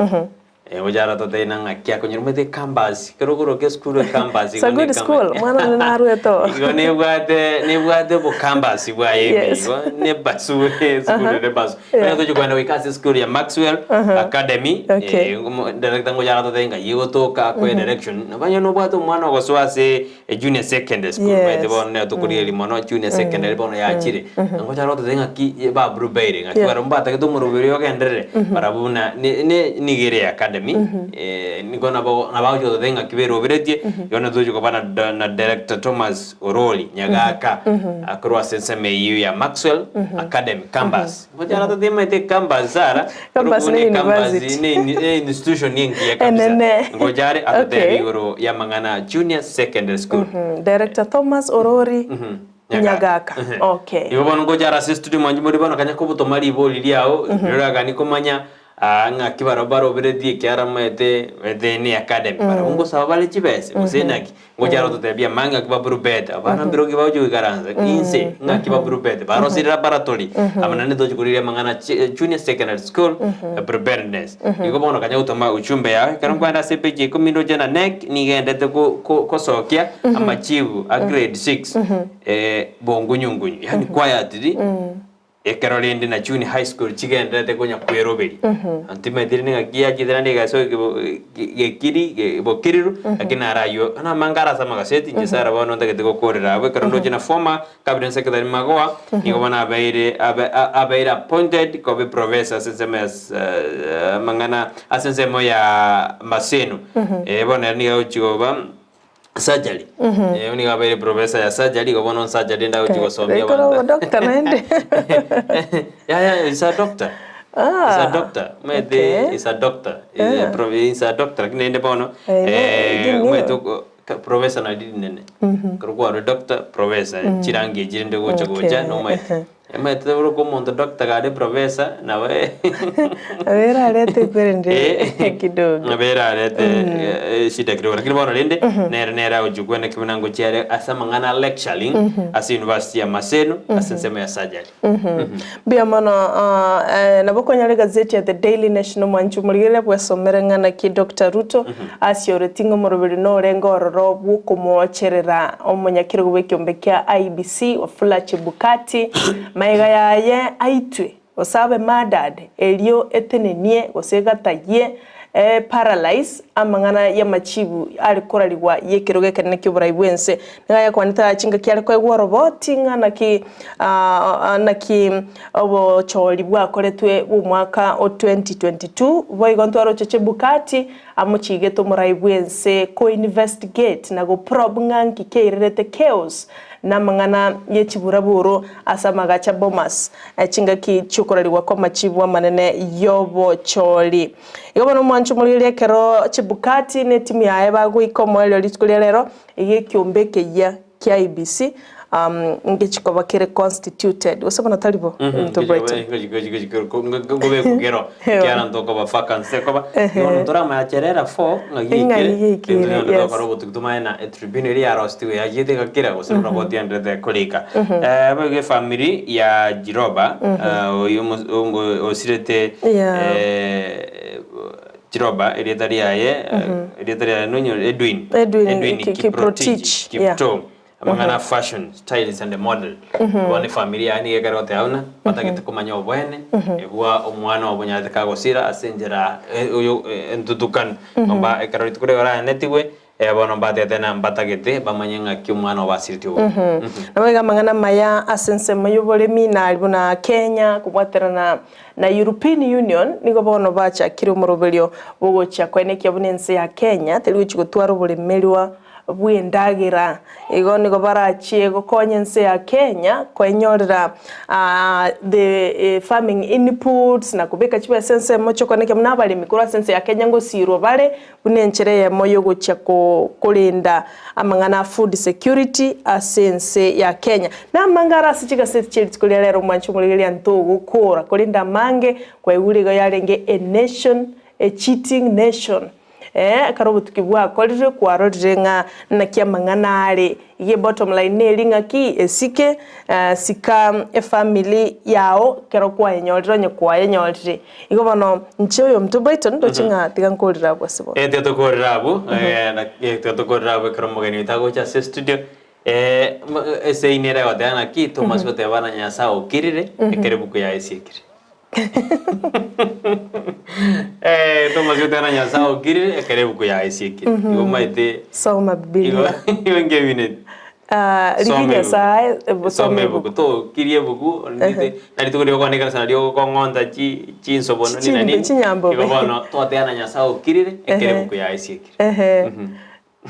Gochara toteina ng'aki akonyora omanyete ecampus, ekero okoroka esukuru ecampus It's a igo ne good school, ecampa- mwana one narwete oo. Igo nebwate nebwate obocampus bwaye ime Yes. igo nebasu esukuru ere basu. Yeah. Onye tochia kogenda goika ase esukuru ya Maxwell Academy, Okay. director ngochara totebe ng'ai egotoka akoe direction, nabo onye nobwate omwana ogosoa ase Junior secondary school Yes. omanyete bono nero tokorigereria mono junior secondary bono yachire ngochare gototebia ng'aki baburubeire ng'aki Yeah. barabwo mbatagete omoroberi oyo ogenderere barabwo buna ne ne nigo ere academy nigo nabo nabo agochia gototebia ng'aki beroberetie igo nabo togochia koba na da na director Thomas Orori Nyagaka akorwa ase ensemo eyio ya Maxwell Academy campus. Ngochara totemete campus ara Campus ne university. ne ne institution engiya kabisa Enene. ngochare atotebie Okay. igoro y'amang'ana junior secondary school Director Thomas Orori Nyagaka. Okay. Igo bono ngochara ase studio mwanche more bono kanya kobotoma ribori riao riragani komanya ng'aki barabwo baroberetie ekiara maete maete ne academy barabwo ngosaba bare chibesa gose naki Ngochare gototebia mang'e ng'aki baburubete, abana mbirogi bagochia goikaransa inse ng'aki baburubete, barosirie laboratory, aba naende tochi korigia amang'ana junior secondary school preparedness. Igo bono kanya gotoma ujumbe yao, ekero nkoenda ase epage ya ikomi ndoche na NEC nigo egendete ko- ko- kosokia amachibu a grade six bongunyungunyu, yaani quietly. Ekero rende na Junior High School chigendererete konya kweroberia, ntimaeti rende ng'aki yachete naende egasoa gekiri bokiriru, lakini naro aywo namange are ase amagaseti inche Sarah bono ntagete gokorera abwo ekero ndoche na former cabinet secretary Magoha, nigo bono abeire abe abeire appointed koba eprofessor ase ensemo ya amang'ana ase ensemo ya Maseno, bono ere nigo agochia koba. Surgery. Nigo abeire professor ya surgery, igo bono surgery ende agochia gosomia Ekero abanto. obodoctor naende. Yaya, is a doctor. Is a doctor. Omanyete Okay. is a doctor. Is a doctor. Lakini rende bono, I didn't know. omanyete. Professor nari rinene. Ekero kwarure doctor, professor, chirangi echi rende gocha gocha nomaete. Emaete oroke omonto doctor kare professor nabo Nabo erarete ekwerende kidogo. Nabo erarete eshida kidogo lakini bono rende nere nere agochia kweneki buna ngochia are ase amang'ana a lecturing ase university ya Maseno ase ensemo ya surgery. Mbuya mono nabo okonyora egazeti ya The Daily Nation omwanchi omorigereria bwesomere ng'a naki Doctor Ruto asioretie ng'a omoroberi norenge ororo bw'okomoocherera omonyakerogo bw'ekiombe kia IEBC Wafula Chebukati magega yaye aitwe gose abe murdered erio etenenie gose egatayie e paralyze amang'ana y'amachibu are korarigwa y'ekerogo ekenene ki'oborai bw'ense. Nigo ayakwanete aya chingaki are koegwa oroboti ng'a naki naki obochori bwakoretwe bw'omwaka o 2022. Boigo ntwaroche Chebukati amochigete omorai bw'ense ko investigate na go probe ng'a nki kiairerete chaos na amang'ana ye chiburaburo ase amagacho a Bomas chingaki chi'okorarigwa kw'amachibu amanene y'obochori. Igo bono omwancho omorigereria ekero Chebukati na etimu yaye bagoika omoerio rituko ria rero, iga ekiombe ekeyia kia IEBC ngechikoba kere constituted. Gose bono tari bo? Omonto Brighton. Ngobekugero ekiagera ntokoba vacancy ekoba bono ntoramanya cherera fo ng'ai Ng'ai yaikire yaikire, ento nonye yes. tokora obotuki tomanye na etribunal eria yarosetiwe yachiete egakira gose roboti yaenderete korika boigo efamiri ya Jiroba oyo osirete Jiroba erieta riaye erieta riaye nonye Edwin Edwin Kiprotich, yeah. Kiptoo amang'ana a fashion styles and model bono efamiri yaye nigo ekare goteba buna batagete komanya oboene ebwa omwana obo onyarete kagosira ase enchera oyo entutukanu kwamba ekero rituko riaye oraenetigwe bono mbatete na mbatagete bamanye ng'aki omwana obo asireti obobe. Naboigo amang'ana amaya ase ensemo y'oboremi nari buna Kenya kobwaterana na European Union nigo bono bachakire omoroberio bwogochia koenekia buna ense ya Kenya teri gochia gotwara oboremerwa bw'endagera. Igo nigo barachie gokonya ense ya Kenya koenyorera the farming inputs na kobeka chibesa ensemo chi'okoenekia buna abaremi korwa ase ense ya Kenya ngosirwa bare buna enchera eyemo y'ogochia korenda amang'ana a food security ase ense ya Kenya. Na amange are ase chigaseti chie rituko ria rero omwanche omorigereria ntogokora korende amange kwaigure igo yarenge a nation, a cheating nation. Ee, ekero obotuki bwakorirwe kwarorire ng'a naki amang'ana are. Iga ebottom line neri ng'aki esike, sika efamily yao ekero kwayenyorire onye kwayenyorire. Igo bono inche oyominto Brighton ndoche ng'a tiga nkorere abwo ase bono. Eh, tiga tokorere abwo, tiga tokorere abwo ekero omogeni oito agocha ase estudio. Eseini ere egoteba ng'aki, Thomas goteba na Nyasae okirire, ekero ebuku yaye esiekire. Thomas goteba na Nyasae okirire, ekero ebuku yaye esiekire. Igo omanyete Soma Bibilia. igo nkemineti. Ah, rigia Soma ebuku. Nyasae, Soma soma ebuku. ebuku. Tokirie ebuku, ndite, na rituko riria okogenda ekanisa nario okong'onta chi chinsobono nini na nini. Chinyambobe. Igo bono togoteba na Nyasae okirire, ekero ebuku yaye esiekire. Ehe.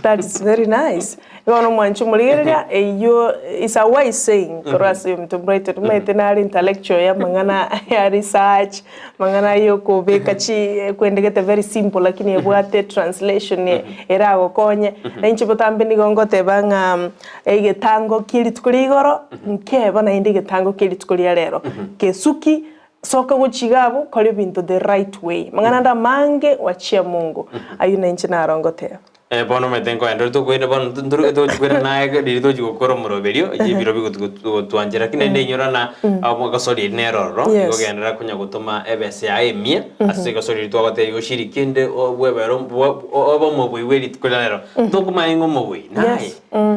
That is very nice. Bono omwanchi omorigereria eyio is a wise saying korwa ase omonto Brighton omanyete nare intellectual ya amang'ana ya research amang'ana ya okobeka chi kwendegete very simple lakini ebwate translation eragokonye. Na inche botambe nigo ngoteba ng'a egetango kia rituko ria igoro nkeba naende egetango kia rituko ria rero. Kesuki soka gochia iga abwo kora ebinto the right way. Amang'ana ande amange wachia Mungu. Ayio nainche naro ngoteba. Bono omanyete nkoenda ore tokoenda bono ntoru togochi koirana naye riria togochi gokora omoroberio, ebiro bigotwanchera lakini naende inyora na egosori eria nere ororo, igo genderera konya gotoma ebesa yaye emiya, ase egosori eria twagotebia oshiriki ende obwebere obe omobui bwe rituko ria rero. Ntokomanya ng'a omobui naye,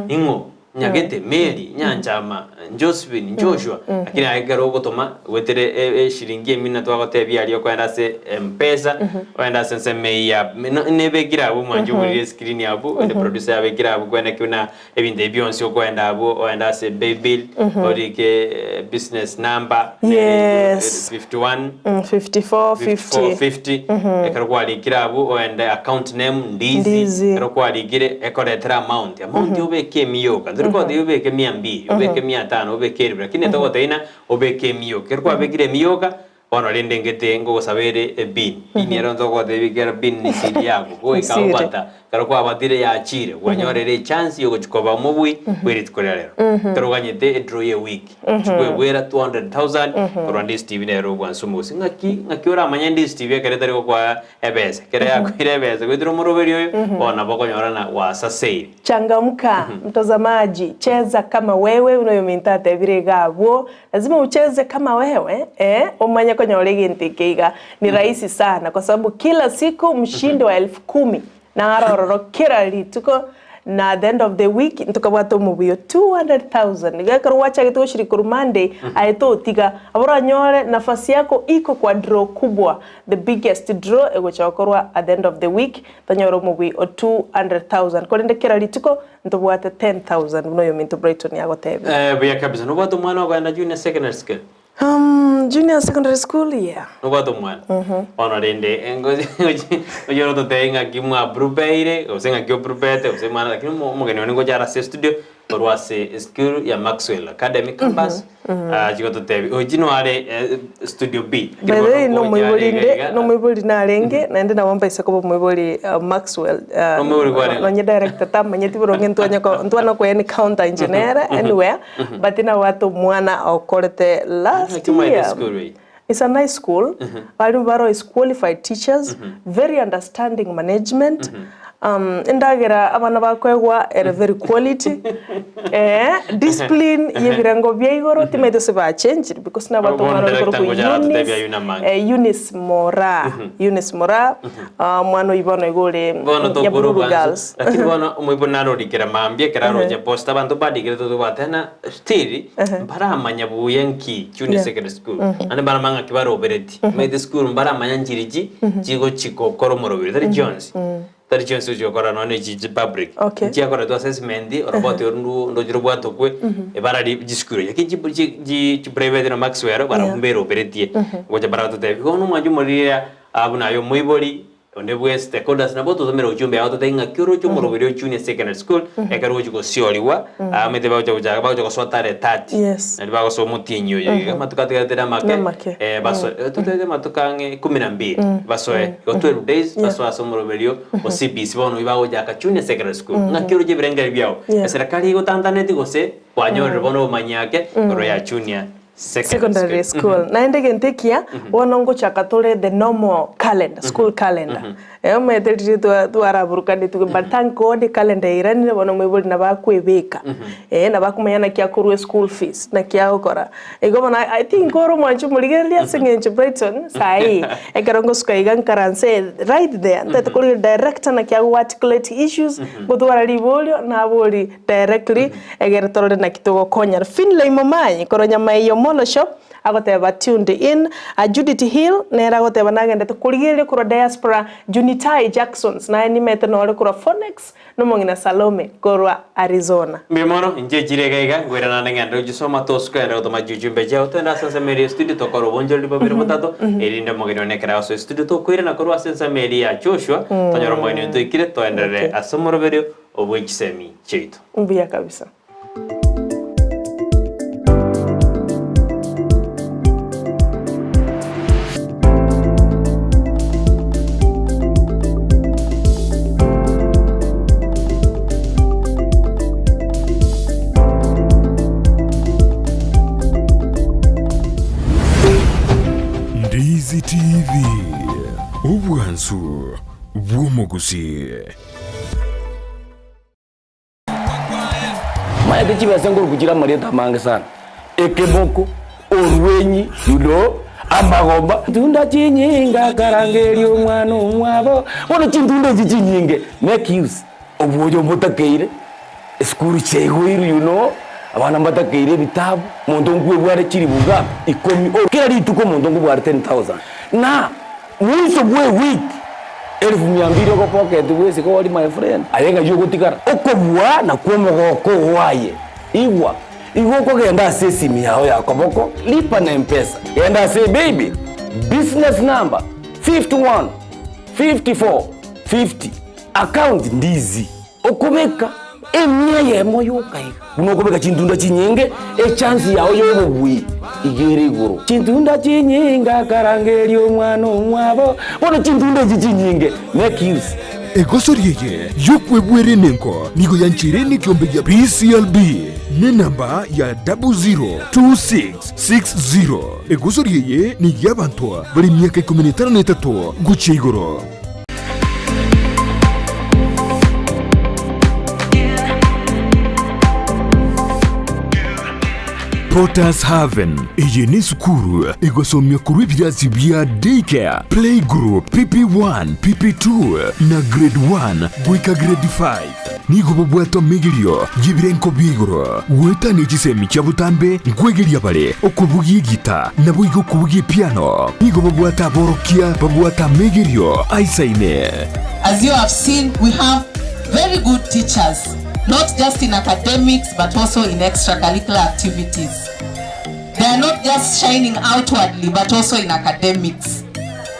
ning'o? Nyagete, Mary, Nyanchama, Josephine, Joshua, lakini aye ekero ogotoma goetera eshiringi emia twagotebia aria okoenda ase Mpesa, oende ase ensemo eyio ya nebekire abwo mwanche oborire escreen abwo, ende producer yabekire abwo kwene ki buna ebinto ebi bionsi okoenda abwo, oende ase paybill, orike business number, nere 51 54 54 50 50 ekero kwarikire abwo oende account name Ndizi ekero kwarikire ekoretera amount amount obeke emia yoka ntori kotebia obeke mia mbili obeke mia tano obeke elfu lakini togotebia ng'a obeke emia yoka ekero kwabekire emia yoka. Bono rende ngete ngogosabere ebin, bin ero ntogotebia ekero bin ni siri yago, goika Siri. obata, ekero kwabatire yachire, kwanyorire echance ya ogochia koba omobui bwe rituko ria rero. Ekero oganyete edraw ya ewiki, ochia kwebwera 200,000 korwa Ndizi TV nero obwansu omogusii. Ng'aki ng'aki oramanye Ndizi TV ekero etari gokoa ebesa, ekero yakoire ebesa goetera omoroberi oyo, bono nabo okonyora ng'a gwasaseire. Changamka mtazamaji, cheza kama wewe, buna oyominto atebire iga abwo, lazima ucheze kama wewe eh, omanye konyora egento eke iga ni rahisi sana kwa sababu kila siku mshindi wa elfu kumi naro ororo kera rituko na at the end of the week ntokabwate omobuya o 200,000 iga ekero gwachagete goshiriki korwa Monday aye totiga abo oranyore nafasi yako iko kwa draw kubwa the biggest draw egocha gokorwa at the end of the week Tonyore omobui o 200,000, korende kera rituko ntobwate 10,000, buna oyominto Brighton agotebire. Eh, buya kabisa. Nobwate omwana okoenda junior secondary school? Junior secondary school, yeah. Nobwate omwana? Bono rende ngochi orototebie ng'aki mwaprepaire, gose ng'aki oprepete, gose mwana lakini omogeni one ngocha are ase estudio, korwa ase esukuru ya Maxwell Academy Campus, achia gototebia ochi no are studio B. By the way, nomoibori inde, nomoibori narenge, naende nabo mbaise koba omoibori Maxwell, Nomoibori kwarenge? nonye director tamanyeti boronge ntwanye ko ntwana ko encounter inche nere anywhere, but nabwate omwana okorete last Naki omanyete year. esukuru eye? It's a nice school, abarimu baroo is qualified teachers, very understanding management, endagera abana bakoegwa ere very quality, discipline ya ebirengo bia igoro timaete ase bachangire because nabwate Bono omwana ore director korokwa ngocha aratotebia Eunice, aywo namange. Eunice Moraa, Eunice Moraa, omwana oyio bono iga ore Bono tokora Nyabururu obwansu Girls. lakini bono omoibori narorikera mambia ekero aroche posta abanto mbadikire totobwatana still mbaramanya buya nki junior Yeah. secondary school naende mbaramanya ng'aki barobereti omanyete esukuru mbaramanya nchiri chi chigochi gokora omoroberi tari chionsi tari chionsi ogochi gokora nonye na echi chi public Okay. nchiakoretwe assessment oroboti oru ndu ndoche robwatokwe ebarari chisukuru echi lakini chi chi chi chi private na Maxwell barabwo Yeah. mberoberetie gocha baratotebia bono omwancho omoriria buna aye omoibori Onde bwensi stakeholders nabo totomere ujumbe yao totebie ng'aki oroche omoroberi o junior secondary school ekero ogochia gosiorigwa abamanyete bagocha gochaka bagocha gosoa tarehe 30 Yes. nario bagosoa omotienyi oyo iga amatuko atigarete namake Namake. basoe totebete amatuko ang'e ikomi na mbili basoe igo 12 days Yeah. basoe ase omoroberio o CBC bono oyio bagochaka junior secondary school ng'aki oroche ebirengeri biao Yeah. eserekari egotantaneti gose kwanyorire bono obomanyi ake igoro ya junior Secondary school. Naende egento ekiya, bono ngochaka tore the normal calendar, school calendar. Eh, omanyete riria twa- twaraburukanetiwe but thank God ecalendar yairanire bono omoibori nabo akoebeka, eh, nabo akomanya naki akorwa eschool fees, naki agokora. Igo bono I think ore omwanchi omorigereria ase eng'encho Brighton, saii, ekero ngosuka iga nkaranse right there, ntagete korigereria director naki ago articulate issues, ngotwara riborio, nabori Directly, egere torore naki togokonyana. Finlay Momanyi korwa Nyamaiyo Molo Shop agoteba tuned in. Judith Hill nere agoteba nagendete korigereria korwa diaspora. Junitai Jacksons naye nimete nore korwa Phoenix nomong'ina Salome korwa Arizona. Mbuya mono, inche chire iga iga, nkoira naende ng'ende gochisoma tosuka ende gotoma chiuchumbe chiao toende ase ensemo eria estudio tokore obonchoreri bobere botato erinde omogeni one ekero agosoa estudio tokoirana korwa ase ensemo eria ya Joshua tonyore omogeni oito oikire toenderere ase omoroberio obwe chisemi chiaito. Mbuya kabisa. Ndizi TV, obwansu bw'omogusii. Maete chibesa nkoruku chire amarieta amange sana, ekeboko, orwenyi, you know, amagomba. Tunda chinyinga akarangeria omwana omwabo, bono chintunda echi chinyinge make use obwoyo mbotakeire, esukuru chiaigoirwe you know, abana mbatakeire ebitabu, monto nkwebware chiribu ngapi? Ikomi, kera rituko omonto nkobware 10,000 na Mwiso bwe ewiki elfu mia mbili ogopocket bwesike ori my friend aye ng'ai ogotigara okobua nakwo omogoko oo aye igwa igo okogenda ase esimi yao ya koboko lipa na mpesa genda ase baby business number 51 54 50 account ndizi okobeka. Emia eyemo yoka iga. Buna okobeka chintunda chinyinge, echansi yao y'obobui iga ere igoro. Chintunda chinyinge akarangeria omwana omwabo, bono chintunda echi chinyinge make use. Egosori eye y'okwebwera enengo nigo yancheire nekiombe gia PCLB nenamba ya 002660. Egosori eye ney'abanto bare emiaka ikomi na etano na etato gochia igoro. Potter's Haven. Eye nesukuru egosomia korwa ebirasi bia Daycare, Playgroup, PP1, PP2 na Grade 1 goika Grade 5. Nigo bobwate omegerio y'ebirenko bia igoro, goetania chisemi chia botambe nkwegeria bare okobugia egita naboigo okobugia epiano. Nigo babwate aborokia babwate amegerio aisaine. As you have seen, we have very good teachers, not just in academics but also in extracurricular activities. They are not just shining outwardly but also in academics.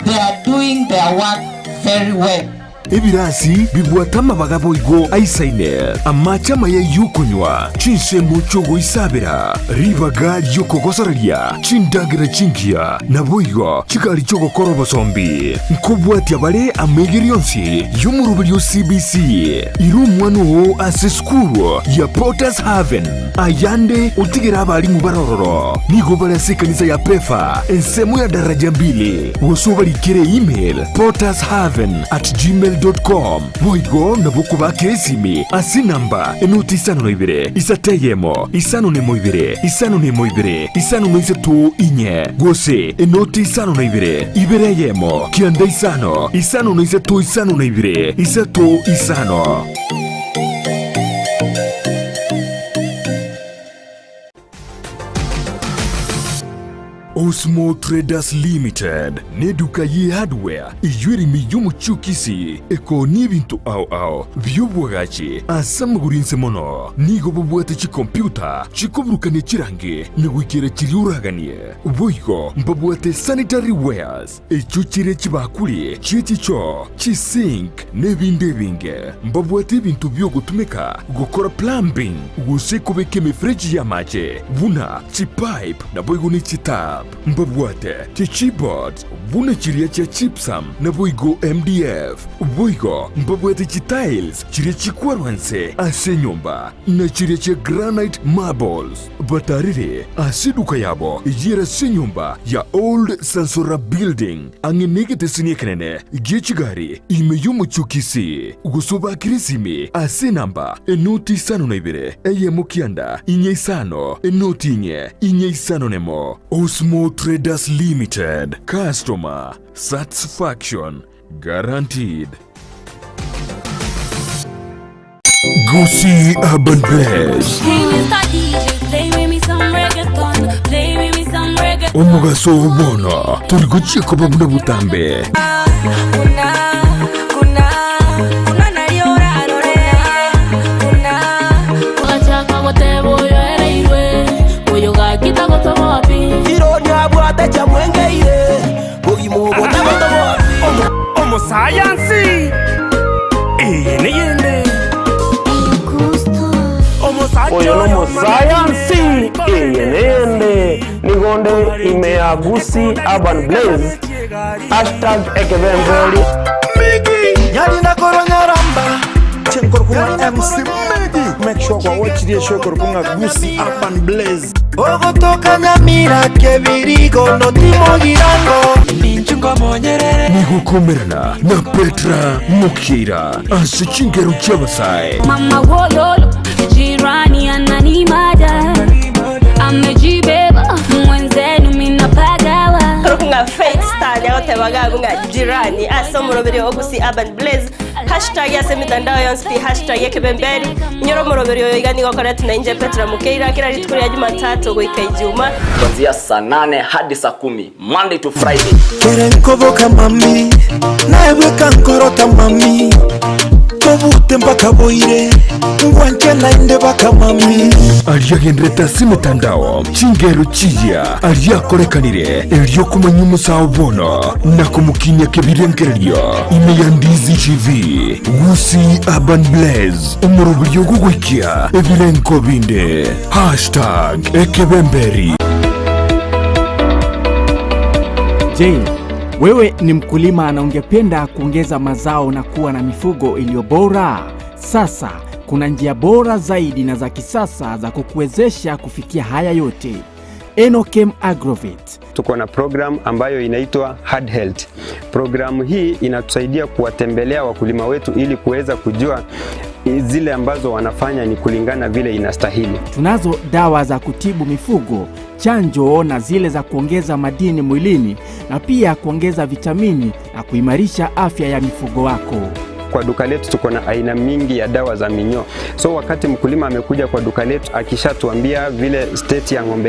They are doing their work very well. Ebirasi bibwate amabaga boigo aisaine, amache amaya y'okonywa, chinsemo chi'ogoisabera, ribaga ri'okogosoreria, chindagera chingiya, naboigo chigari chi'ogokora obosombi. Nkobwatia bare amaigerio onsi y'omoroberio o CBC. Ira omwana oo ase esukuru ya Potter's Haven. Ayande otigere abalimu bare ororo. Nigo bare ase ekanisa ya Pefa, ensemo ya daraja mbili, gose obarikere email pottershaven@gmail.com. Boigo nabo okobakera esimi ase enamba enoti isano na ibere, isato eyemo, isano na emo ibere, isano na emo ibere, isano na isato inye, gose enoti isano na ibere, ibere eyemo, kianda isano, isano na isato isano na ibere, isato isano. Osmo Traders Limited neduka ye hardware eyio ere ime y'omochie o Kisii ekoonia ebinto ao ao bi'obwagachi ase amagoro inse mono. Nigo bobwate chikompyuta chikoburukania chirangi na goikera chiria oraganie. Boigo mbabwate sanitary wares Echio chire chibakuri chie chichoo, chisink, na ebinde ebinge. Mbabwate ebinto bi'ogotumeka gokora plumbing gose kobeka emefereji y'amache, buna chipipe naboigo ne chitap. Mbabwate chichipboards buna chiria chia gypsum naboigo MDF. Boigo mbabwate chitiles chiria chikwarwa nse ase enyomba na chiria chia granite marbles. Batarire ase eduka yabo eyio ere ase enyomba ya Old Sansora Building, ang'e negeteseni ekenene gie chigari ime y'omochie o Kisii, gose obakere esimi ase enamba enoti isano na ibere, eyemo kianda, inye isano, enoti inye, inye isano nemo. Osmo Traders Limited, Customer Satisfaction Guaranteed. Gusii Urban Blaze. Omogaso oo bono tori gochia koba buna botambe. Omosayansi, eye neyende. Oyo nomosayansi, eye neyende. Nigo nde ime ya Gusii Urban Blaze, hashtag ekebemberi. Nyarina korwa Nyaramba Chenkorokwa MC Medi Make sure kwa watch the show korokwa Gusii Urban Blaze Ogotoka Nyamira kebirigo notimogirango Nigokomerana na Petra Mokira ase chingero chi'abasae. Mama wololo, jirani ananimada, amejibeba mwenzenu minapagawa. Ng'a Faith Star niagoteba gabu ng'a jirani ase omoroberi o Gusii Urban Blaze hashtag ase emitandao yonsi pi hashtag ekebemberi inyora omoroberi oyo iga nigo okoretwa na inche Petra Mukeira kera rituko ria Jumatatu goika Ijuma. Kuanzia saa nane hadi saa kumi Monday to Friday. Kere nkoboka mami naebweka nkorota mami tobute mpaka boire. Ngwanche naende baka mami. Aria agenderete ase emetandao, chingero chiya aria akorekanire, erio komanya omosao bono na komokinia kebirengererio ime ya Ndizi TV, Gusii Urban Blaze, omoroberio ogogoikia ebirengo binde. Hashtag Ekebemberi. Je, wewe ni mkulima na ungependa kuongeza mazao na kuwa na mifugo iliyo bora? Sasa kuna njia bora zaidi na za kisasa za kukuwezesha kufikia haya yote. Enochem Agrovet. Tuko na program ambayo inaitwa Hard Health. Programu hii inatusaidia kuwatembelea wakulima wetu ili kuweza kujua zile ambazo wanafanya ni kulingana vile inastahili. Tunazo dawa za kutibu mifugo, chanjo na zile za kuongeza madini mwilini na pia kuongeza vitamini na kuimarisha afya ya mifugo wako. Kwa duka letu tuko na aina mingi ya dawa za minyoo. So wakati mkulima amekuja kwa duka letu akishatuambia vile state ya ng'ombe